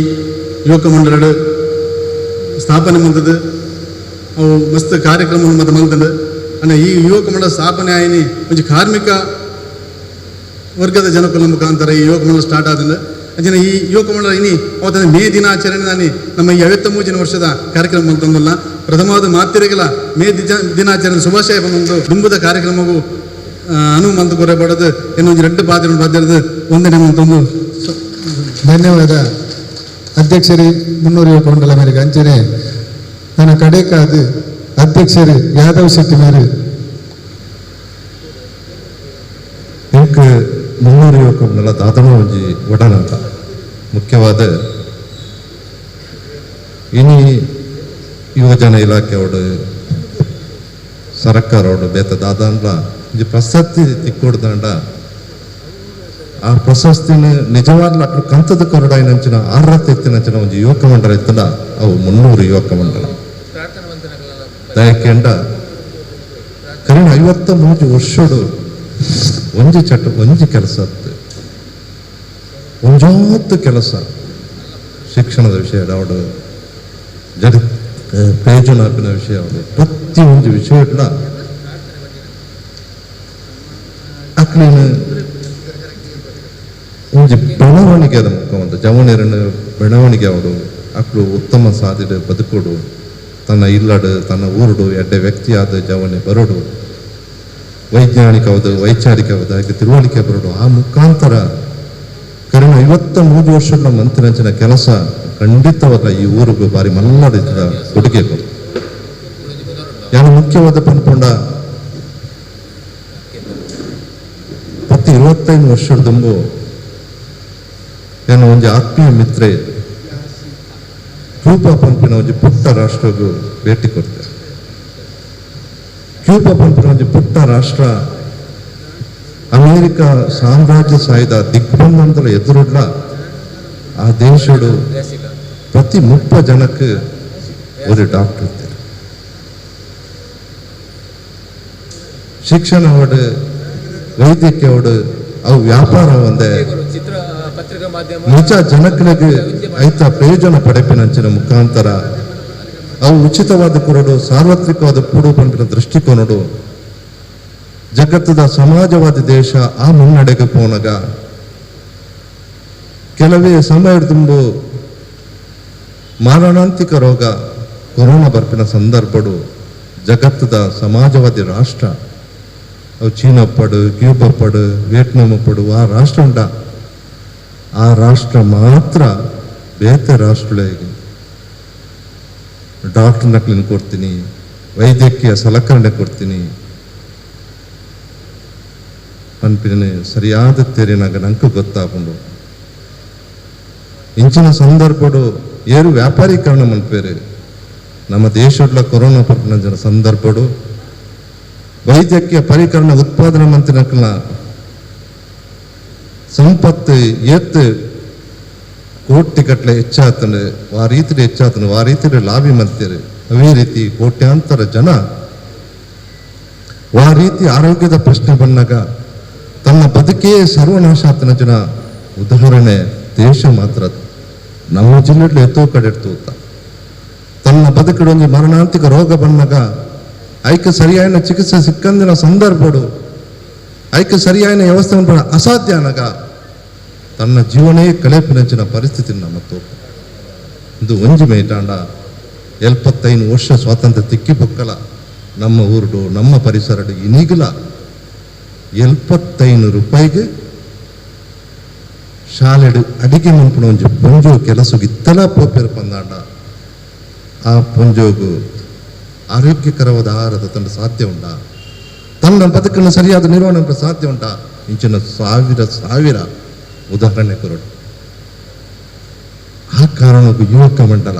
ಯುವಕ ಮಂಡಲ ಸ್ಥಾಪನೆ ಮಂತದ್ದು ಅವು ಮಸ್ತ್ ಕಾರ್ಯಕ್ರಮ ಮತ್ತು ಮಂತದ್ದು ಅಣ್ಣ. ಈ ಯುವಕ ಮಂಡಲ ಸ್ಥಾಪನೆ ಆಯ್ನಿ ಒಂಜಿ ಕಾರ್ಮಿಕ ವರ್ಗದ ಜನಕುಲ ಮುಖಾಂತರ ಈ ಯುವಕ ಮಂಡಲ ಸ್ಟಾರ್ಟ್ ಆದಂದು ಅಂಚಿನ ಈ ಯುವಕ ಮಂಡಲ ಇನಿ ಅವತ್ತಂದ್ರೆ ಮೇ ದಿನಾಚರಣೆ ನಾನು ನಮ್ಮ ಈ 53 ವರ್ಷದ ಕಾರ್ಯಕ್ರಮ ಅಂತಂದಲ್ಲ ಪ್ರಥಮವಾದ ಮಾತಿರಗಲ ಮೇ ದಿನಾಚರಣೆ ಶುಭಾಶಯ ಬಂದೊಂದು ದುಂಬುದ ಕಾರ್ಯಕ್ರಮವು ಅನುವು ಮಂತು ಕೊರಬಾರದು ಇನ್ನೊಂದು 2 ಪಾತ್ರ ಬಾಧ್ಯದು ಒಂದನೇ ಮಂತೊಂದು. ಧನ್ಯವಾದ ಅಧ್ಯಕ್ಷರೇ 300 ಯುವಕ ಮಂಡಲ ಮೇರೆಗೆ. ಅಂಚನೆ ನನ್ನ ಕಡೆಕಾದ ಅಧ್ಯಕ್ಷರು ಯಾದವ್ ಶೆಟ್ಟಿ ಮೇರೆ ಎಂಕ್ 300 ಯುವಕ ಮಂಡಲ ದಾದನ ಒಂಜಿ ಒಡನಾಟ ಮುಖ್ಯವಾದ ಇನಿ ಯುವಜನ ಇಲಾಖೆಯೋಡು ಸರ್ಕಾರೋಡು ಬೇತ ದಾದಾನ್ಲ ಒಂಜಿ ಪ್ರಶಸ್ತಿ ತಿಕ್ಕೊಡ್ದಂಡ ಆ ಪ್ರಶಸ್ತಿನ ನಿಜವಾಗ್ಲೂ ಅಕ್ಲು ಕಂತದ ಕೊರಡಾಯಿನಂಚಿನ ಅರ್ಹತೆ ಎತ್ತಿನಂಚಿನ ಒಂಜಿ ಯುವಕ ಮಂಡಲ ಇತ್ತಲ್ಲ ಅವು 300 ಯುವಕ ಮಂಡಲ ದಯಕೆಂಡ ಕರೀಣ 53 ವರ್ಷಡು ಒಂಜಿ ಚಟ ಒಂಜಿ ಕೆಲಸ ಒಂಜಾತ್ತು ಕೆಲಸ ಶಿಕ್ಷಣದ ವಿಷಯ ಅವಡು ಜಡ ಪ್ರಯೋಜನ ವಿಷಯ ಅವಡು ಪ್ರತಿ ಒಂದು ವಿಷಯ ಅಕ್ಲೇನು ಒಂಜಿ ಬೆಳವಣಿಗೆದ ಮುಖವಂತ ಜವನೆರನ್ನು ಬೆಳವಣಿಗೆ ಅವಡು ಅಕ್ಲು ಉತ್ತಮ ಸಾಧಿಡು ಬದುಕೊಡು ತನ್ನ ಇಲ್ಲಡು ತನ್ನ ಊರುಡು ಎಡ್ಡೆ ವ್ಯಕ್ತಿಯಾದ ಜವನೆ ಬರೋಡು ವೈಜ್ಞಾನಿಕವಾದ ವೈಚಾರಿಕವಾದ ಹಾಗೆ ತಿಳುವಳಿಕೆ ಬರೋಡು ಆ ಮುಖಾಂತರ ಕರಿನ 53 ವರ್ಷದ ಮಂತ್ರಿನಂಚಿನ ಕೆಲಸ ಖಂಡಿತವಾದ ಈ ಊರಿಗೂ ಬಾರಿ ಮಲ್ಲಡಿದ ಕೊಡುಗೆ ಕೊಡು. ಯಾನು ಮುಖ್ಯವಾದ ಪನ್ಪೊಂಡ ಪ್ರತಿ 25 ವರ್ಷದ ದುಂಬು ನಾನು ಒಂಜಿ ಆತ್ಮೀಯ ಮಿತ್ರೆ ಕ್ಯೂಬಾ ಪಂಪಿನ ಒಂಜಿ ಪುಟ್ಟ ರಾಷ್ಟ್ರಗೂ ಭೇಟಿ ಕೊಡ್ತೇನೆ. ಕ್ಯೂಬಾ ಪಂಪಿನ ಒಂಜಿ ಪುಟ್ಟ ರಾಷ್ಟ್ರ ಅಮೇರಿಕ ಸಾಮ್ರಾಜ್ಯ ಸಾಯಿದ ದಿಗ್ಬಂಧನದ ಎದುರುಡ್ಲ ಆ ದೇಶಡು ಪ್ರತಿ 30 ಜನಕ್ಕೆ ಒಂದು ಡಾಕ್ಟರ್ ಇರ್ತಾರೆ. ಶಿಕ್ಷಣ ಅವಡು ವೈದ್ಯಕೀಯ ಅವಡು ಅವು ವ್ಯಾಪಾರ ಒಂದೇ ನಿಜ ಜನಗಳಿಗೆ ಐತ ಪ್ರಯೋಜನ ಪಡೆಪಿನಂಚಿನ ಮುಖಾಂತರ ಅವು ಉಚಿತವಾದ ಕೊರಡು ಸಾರ್ವತ್ರಿಕವಾದ ಕೊಡು ಪಂಪಿನ ದೃಷ್ಟಿಕೋನಡು ಜಗತ್ತದ ಸಮಾಜವಾದಿ ದೇಶ ಆ ಮುನ್ನಡೆಗೆ ಪೋನಗ ಕೆಲವೇ ಸಮಯ ತುಂಬು ಮಾರಣಾಂತಿಕ ರೋಗ ಕೊರೋನಾ ಬರ್ಪಿನ ಸಂದರ್ಭಡು ಜಗತ್ತದ ಸಮಾಜವಾದಿ ರಾಷ್ಟ್ರ ಅವು ಚೀನಾ ಪಡು ಕ್ಯೂಬಾ ಪಡು ವಿಯೆಟ್ನಾಮ್ ಪಡು ಆ ರಾಷ್ಟ್ರ ಉಂಟ ಆ ರಾಷ್ಟ್ರ ಮಾತ್ರ ಬೇತೆ ರಾಷ್ಟ್ರಗಳಿಗೆ ಡಾಕ್ಟರ್ ನಕ್ಲಿನ ಕೊಡ್ತೀನಿ, ವೈದ್ಯಕೀಯ ಸಲಕರಣೆ ಕೊಡ್ತೀನಿ ಪನ್ಪಿನ ಸರಿಯಾದ ತೇರಿನಾಗ ನಂಗೆ ಗೊತ್ತಾಕೊಂಡು ಇಂಚಿನ ಸಂದರ್ಭಡು ಏರು ವ್ಯಾಪಾರೀಕರಣ ಮನ್ಪೇರು ನಮ್ಮ ದೇಶದ ಕೊರೋನಾ ಪರ್ಪಿನ ಸಂದರ್ಭಡು ವೈದ್ಯಕೀಯ ಪರಿಕರಣ ಉತ್ಪಾದನೆ ಮಂತ್ರಿನಕ್ಲ ಸಂಪತ್ತು ಏತ್ತು ಕೋಟಿ ಗಟ್ಟಲೆ ಹೆಚ್ಚಾತನು ಆ ರೀತಿ ಹೆಚ್ಚಾತನು ಆ ರೀತಿ ಲಾಭಿ ಮಂತೀರಿ. ಅದೇ ರೀತಿ ಕೋಟ್ಯಾಂತರ ಜನ ಆ ರೀತಿ ಆರೋಗ್ಯದ ಪ್ರಶ್ನೆ ಬಂದಾಗ ತನ್ನ ಬದುಕೇ ಸರ್ವನಾಶ ಆತನ ಜನ ಉದಾಹರಣೆ ದೇಶ ಮಾತ್ರ ನಮ್ಮ ಜಿಲ್ಲೆಯಲ್ಲಿ ಎತ್ತೋ ಕಡೆ ಇರ್ತೂತ ತನ್ನ ಬದುಕಡೊಂದು ಮರಣಾಂತಿಕ ರೋಗ ಬಂದಾಗ ಐಕೆ ಸರಿಯಾದ ಚಿಕಿತ್ಸೆ ಸಿಕ್ಕಂದಿನ ಸಂದರ್ಭಡು ಐಕೆ ಸರಿಯಾದ ವ್ಯವಸ್ಥೆ ಅಸಾಧ್ಯ ಅನಗ ತನ್ನ ಜೀವನೇ ಕಳೆಪಿನಂಚಿನ ಪರಿಸ್ಥಿತಿ ನಮ್ಮ ತೋಪ. ಇದು ಒಂಜಿ ಮೇಟಾಂಡ 75 ವರ್ಷ ಸ್ವಾತಂತ್ರ್ಯ ತಿಕ್ಕಿ ಬೊಕ್ಕಲ ನಮ್ಮ ಊರುಡು ನಮ್ಮ ಪರಿಸರಡು ಇನ್ನೀಗಲ 75 ರೂಪಾಯಿಗೆ ಶಾಲೆಡು ಅಡಿಗೆ ಮನ್ಪುನ ಒಂಜಿ ಪೊಂಜೋ ಕೆಲಸಗೆ ಇತ್ತಲ ಪೋಪೇರು ಪಂದಾಂಡ ಆ ಪೊಂಜೋಗು ಆರೋಗ್ಯಕರವಾದ ಆಹಾರದ ತಂಡ ಸಾಧ್ಯ ಉಂಟಾ, ತನ್ನ ಬದುಕನ್ನು ಸರಿಯಾದ ನಿರ್ವಹಣೆ ಸಾಧ್ಯ ಉಂಟಾ? ಇಂಚಿನ ಸಾವಿರ ಸಾವಿರ ಉದಾಹರಣೆ ಕೊರಡು. ಆ ಕಾರಣಕ್ಕೂ ಯುವಕ ಮಂಡಲ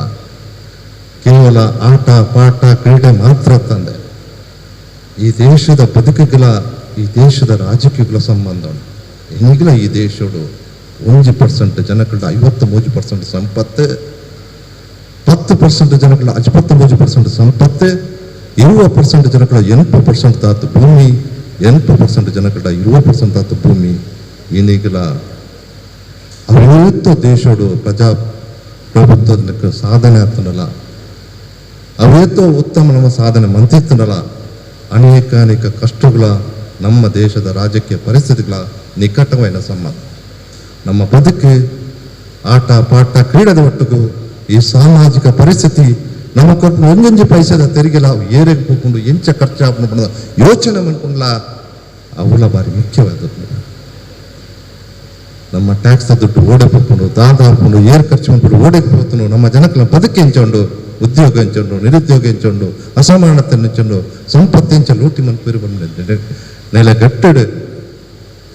ಕೇವಲ ಆಟ ಪಾಠ ಕ್ರೀಡೆ ಮಾತ್ರ ತಂದೆ ಈ ದೇಶದ ಬದುಕುಗಳ ಈ ದೇಶದ ರಾಜಕೀಯಗಳ ಸಂಬಂಧ ಉಂಟು. ಈಗಲ ಈ ದೇಶಡು 1% ಜನಗಳ 53% ಸಂಪತ್ತು, 10% ಜನಗಳ 53% ಸಂಪತ್ತು, 20% ಜನಗಳ 80% ತಾತು ಭೂಮಿ, 80% ಜನಗಳ 20% ತಾತು ಭೂಮಿ. ಈಗಲ ಅವೇತೋ ದೇಶಡು ಪ್ರಜಾಪ್ರಭುತ್ವದ ಸಾಧನೆ ಆಗ್ತನಲ್ಲ, ಅವೇತೋ ಉತ್ತಮ ನಮ್ಮ ಸಾಧನೆ ಮಂತಿತ್ತನಲ್ಲ, ಅನೇಕ ಅನೇಕ ಕಷ್ಟಗಳ ನಮ್ಮ ದೇಶದ ರಾಜಕೀಯ ಪರಿಸ್ಥಿತಿಗಳ ನಿಕಟವಾದ ಸಂಬಂಧ. ನಮ್ಮ ಬದುಕು ಆಟ ಪಾಠ ಕ್ರೀಡೆದ ಒಟ್ಟಿಗೂ ಈ ಸಾಮಾಜಿಕ ಪರಿಸ್ಥಿತಿ ನಮ್ಮ ಕೊಟ್ಟು ಒಂದೊಂದು ಪೈಸೆದ ತೆರಿಗೆಲ್ಲ ಏರೆಗೆ ಹೋಗ್ಕೊಂಡು ಎಂಚ ಖರ್ಚಾಕೊಂಡು ಯೋಚನೆ ಮಾಡ್ಕೊಂಡ್ಲ ಅವಳ ಬಾರಿ ಮುಖ್ಯವಾದದ್ದು. ನಮ್ಮ ಟ್ಯಾಕ್ಸ್ ದುಡ್ಡು ಓಡೆ ಹೋಗ್ಕೊಂಡು ದಾದ ಹಾಕೊಂಡು ಏರ್ ಖರ್ಚು ಮಾಡ್ಕೊಂಡು ಓಡೆ ಹೋಗ್ತಾನು ನಮ್ಮ ಜನಕ್ಕಲ್ಲ ಬದುಕು ಎಂಚೊಂಡು ಉದ್ಯೋಗ ಎಂಚೊಂಡು ನಿರುದ್ಯೋಗ ಎಂಚೊಂಡು ಅಸಮಾನತೆ ಎಂಚೊಂಡು ಸಂಪತ್ತು ಎಂಚ ಲೂಟಿ ಮನ್ಪೇರು ಬಂದ ನೆಲೆಗಟ್ಟಡು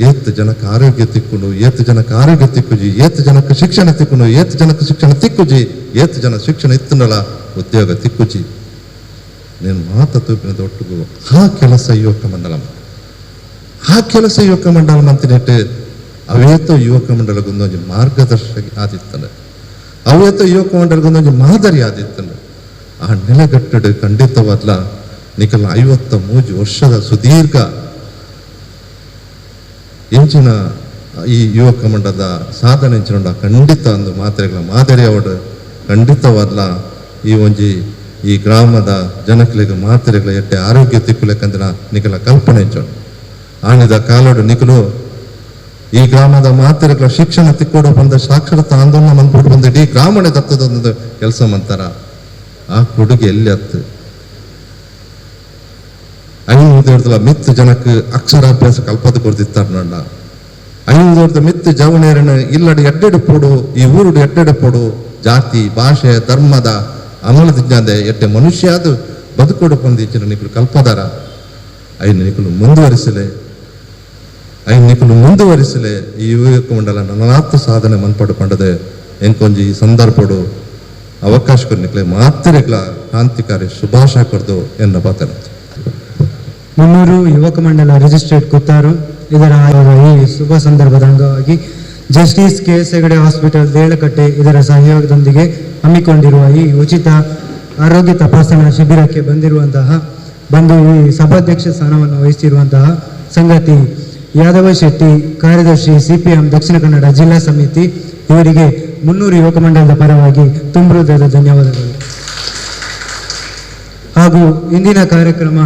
ಏತ್ ಜನಕ್ಕೆ ಆರೋಗ್ಯ ತಿಕ್ಕೊಂಡು ಏತ್ ಜನಕ್ಕೆ ಆರೋಗ್ಯ ತಿಕ್ಕುಜಿ ಏತ್ ಜನಕ್ಕೆ ಶಿಕ್ಷಣ ತಿಕ್ಕೊಂಡು ಏತ್ ಜನಕ್ಕೆ ಶಿಕ್ಷಣ ತಿಕ್ಕುಜಿ ಏತ್ ಜನ ಶಿಕ್ಷಣ ಇತ್ತನಲ್ಲ ಉದ್ಯೋಗ ತಿಕ್ಕುಜಿ. ನೀನು ಮಾತ ತೂಪಿನ ಒಟ್ಟಿಗೂ ಆ ಕೆಲಸ ಯುವಕ ಮಂಡಲ ಆ ಕೆಲಸ ಯುವಕ ಮಂಡಲ ಅಂತಿನೆಟ್ಟು ಅವೇತೋ ಯುವಕ ಮಂಡಲಕ್ಕೊಂದೊಂದು ಮಾರ್ಗದರ್ಶಕ ಆದಿತ್ತನೆ, ಅವೇತೋ ಯುವಕ ಮಂಡಲಕ್ಕೊಂದೊಂದು ಮಾದರಿ ಆದಿತ್ತನೆ. ಆ ನೆಲೆಗಟ್ಟಡು ಖಂಡಿತವಾದ್ಲ ನಿಖಲ 53 ವರ್ಷದ ಸುದೀರ್ಘ ಇಂಚಿನ ಈ ಯುವಕ ಮಂಡಲದ ಸಾಧನೆ ಇಂಚಿನ ಖಂಡಿತ ಒಂದು ಮಾತ್ರೆಗಳ ಮಾದರಿ ಅವಡು ಖಂಡಿತವಾದ್ಲ ಈ ಒಂಜಿ ಈ ಗ್ರಾಮದ ಜನಕಲಿಗೆ ಮಾತ್ರೆಗಳ ಎಟ್ಟೆ ಆರೋಗ್ಯ ತಿಕ್ಕುಲೆಕ್ಕಂದಿನ ನಿಖಲ ಕಲ್ಪನೆ ಇಂಚೋಡು. ಆಣಿದ ಕಾಲೋಡು ನಿಖಲು ಈ ಗ್ರಾಮದ ಮಾತೆರೆಗ್ಲ ಶಿಕ್ಷಣ ತಿಕ್ಕೋಡು ಬಂದ ಸಾಕ್ಷರತಾ ಆಂದೋಲನ ಮಂದ್ಬಿಟ್ಟು ಬಂದ ಇಡೀ ಗ್ರಾಮಣೆ ದತ್ತದೊಂದು ಕೆಲಸ ಮಂತಾರ. ಆ ಕೊಡುಗೆ ಎಲ್ಲಿ ಅತ್ತು 5 ಮಿತ್ತು ಜನಕ್ಕೆ ಅಕ್ಷರಾಭ್ಯಾಸ ಕಲ್ಪದ ಕೊಡ್ತಿತ್ತಾರೆ ನೋಡ. 5 ಮಿತ್ತು ಜವನೇರನ ಇಲ್ಲಡೆ ಎಡ್ಡೆಡು ಪೋಡು, ಈ ಊರುಡು ಎಡ್ಡೆಡು ಪೋಡು, ಜಾತಿ ಭಾಷೆ ಧರ್ಮದ ಅಮಲದಿಜ್ಞಾದೆ ಎಡ್ಡೆ ಮನುಷ್ಯ ಅದು ಬದುಕೋಡು ಪಂದಿಚ್ಚಿನ ನಿಕಲು ಕಲ್ಪದಾರ. ಐನು ನಿಕಲು ಮುಂದುವರಿಸಲೆ, ಐನು ನಿಕಲು ಮುಂದುವರಿಸಲೆ. ಈ ಯುವಕ ಮಂಡಲ ನನಾತ್ ಸಾಧನೆ ಮನ್ಪಡು ಪಂಡದೆ ಎಂಕೊಂಜಿ ಈ ಸಂದರ್ಭಡು ಅವಕಾಶ ನಿಕ್ಲೆ ಮಾತ್ರೆಗಳ ಕ್ರಾಂತಿಕಾರಿ ಶುಭಾಶಯ ಕೊಡ್ದು ಎನ್ನ ಪಾತ್ರ. ಮುನ್ನೂರು ಯುವಕ ಮಂಡಲ ರಿಜಿಸ್ಟ್ರೇಟ್ ಕುತ್ತಾರು ಇದರ ಈ ಶುಭ ಸಂದರ್ಭದ ಅಂಗವಾಗಿ Justice K S Hegde hospital Deralakatte ಇದರ ಸಹಯೋಗದೊಂದಿಗೆ ಹಮ್ಮಿಕೊಂಡಿರುವ ಈ ಉಚಿತ ಆರೋಗ್ಯ ತಪಾಸಣಾ ಶಿಬಿರಕ್ಕೆ ಬಂದು ಈ ಸಭಾಧ್ಯಕ್ಷ ಸ್ಥಾನವನ್ನು ವಹಿಸಿರುವಂತಹ ಸಂಗತಿ ಯಾದವ ಶೆಟ್ಟಿ, ಕಾರ್ಯದರ್ಶಿ ಸಿಪಿಎಂ ದಕ್ಷಿಣ ಕನ್ನಡ ಜಿಲ್ಲಾ ಸಮಿತಿ ಇವರಿಗೆ 300 ಯುವಕ ಮಂಡಲದ ಪರವಾಗಿ ತುಂಬ ಹೃದಯದ ಧನ್ಯವಾದಗಳು. ಹಾಗೂ ಇಂದಿನ ಕಾರ್ಯಕ್ರಮ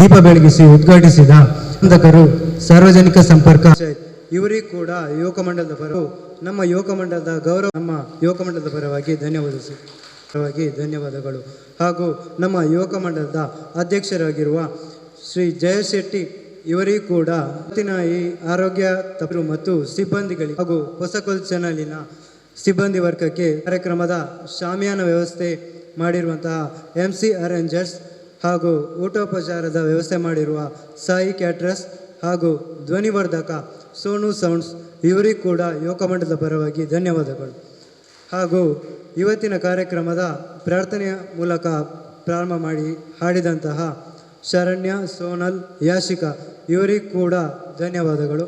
ದೀಪ ಬೆಳಗಿಸಿ ಉದ್ಘಾಟಿಸಿದ ಸಂದಕರು ಸಾರ್ವಜನಿಕ ಸಂಪರ್ಕ ಇವರಿಗೂ ಕೂಡ ಯುವಕ ಮಂಡಲದ ಪರ ನಮ್ಮ ಯುವಕ ಮಂಡಲದ ಗೌರವ ನಮ್ಮ ಯುವಕ ಮಂಡಲದ ಪರವಾಗಿ ಧನ್ಯವಾದಗಳು. ಹಾಗೂ ನಮ್ಮ ಯುವಕ ಮಂಡಲದ ಅಧ್ಯಕ್ಷರಾಗಿರುವ ಶ್ರೀ ಜಯಶೆಟ್ಟಿ ಇವರಿಗೂ ಕೂಡ ಇವತ್ತಿನ ಈ ಆರೋಗ್ಯ ತಪ್ಪು ಮತ್ತು ಸಿಬ್ಬಂದಿಗಳಿಗೆ ಹಾಗೂ ಹೊಸಕೊಲ್ ಚಾನಲಿನ ಸಿಬ್ಬಂದಿ ವರ್ಗಕ್ಕೆ ಕಾರ್ಯಕ್ರಮದ ಶಾಮಿಯಾನ ವ್ಯವಸ್ಥೆ ಮಾಡಿರುವಂತಹ MC arrangers ಹಾಗೂ ಊಟೋಪಚಾರದ ವ್ಯವಸ್ಥೆ ಮಾಡಿರುವ ಸಾಯಿ ಕ್ಯಾಟ್ರಸ್ ಹಾಗೂ ಧ್ವನಿವರ್ಧಕ ಸೋನು ಸೌಂಡ್ಸ್ ಇವರಿಗೂ ಕೂಡ ಯುವಕ ಮಂಡಲದ ಪರವಾಗಿ ಧನ್ಯವಾದಗಳು. ಹಾಗೂ ಇವತ್ತಿನ ಕಾರ್ಯಕ್ರಮದ ಪ್ರಾರ್ಥನೆಯ ಮೂಲಕ ಪ್ರಾರಂಭ ಮಾಡಿ ಹಾಡಿದಂತಹ ಶರಣ್ಯ, ಸೋನಲ್, ಯಾಶಿಕಾ ಇವರಿಗೂ ಕೂಡ ಧನ್ಯವಾದಗಳು.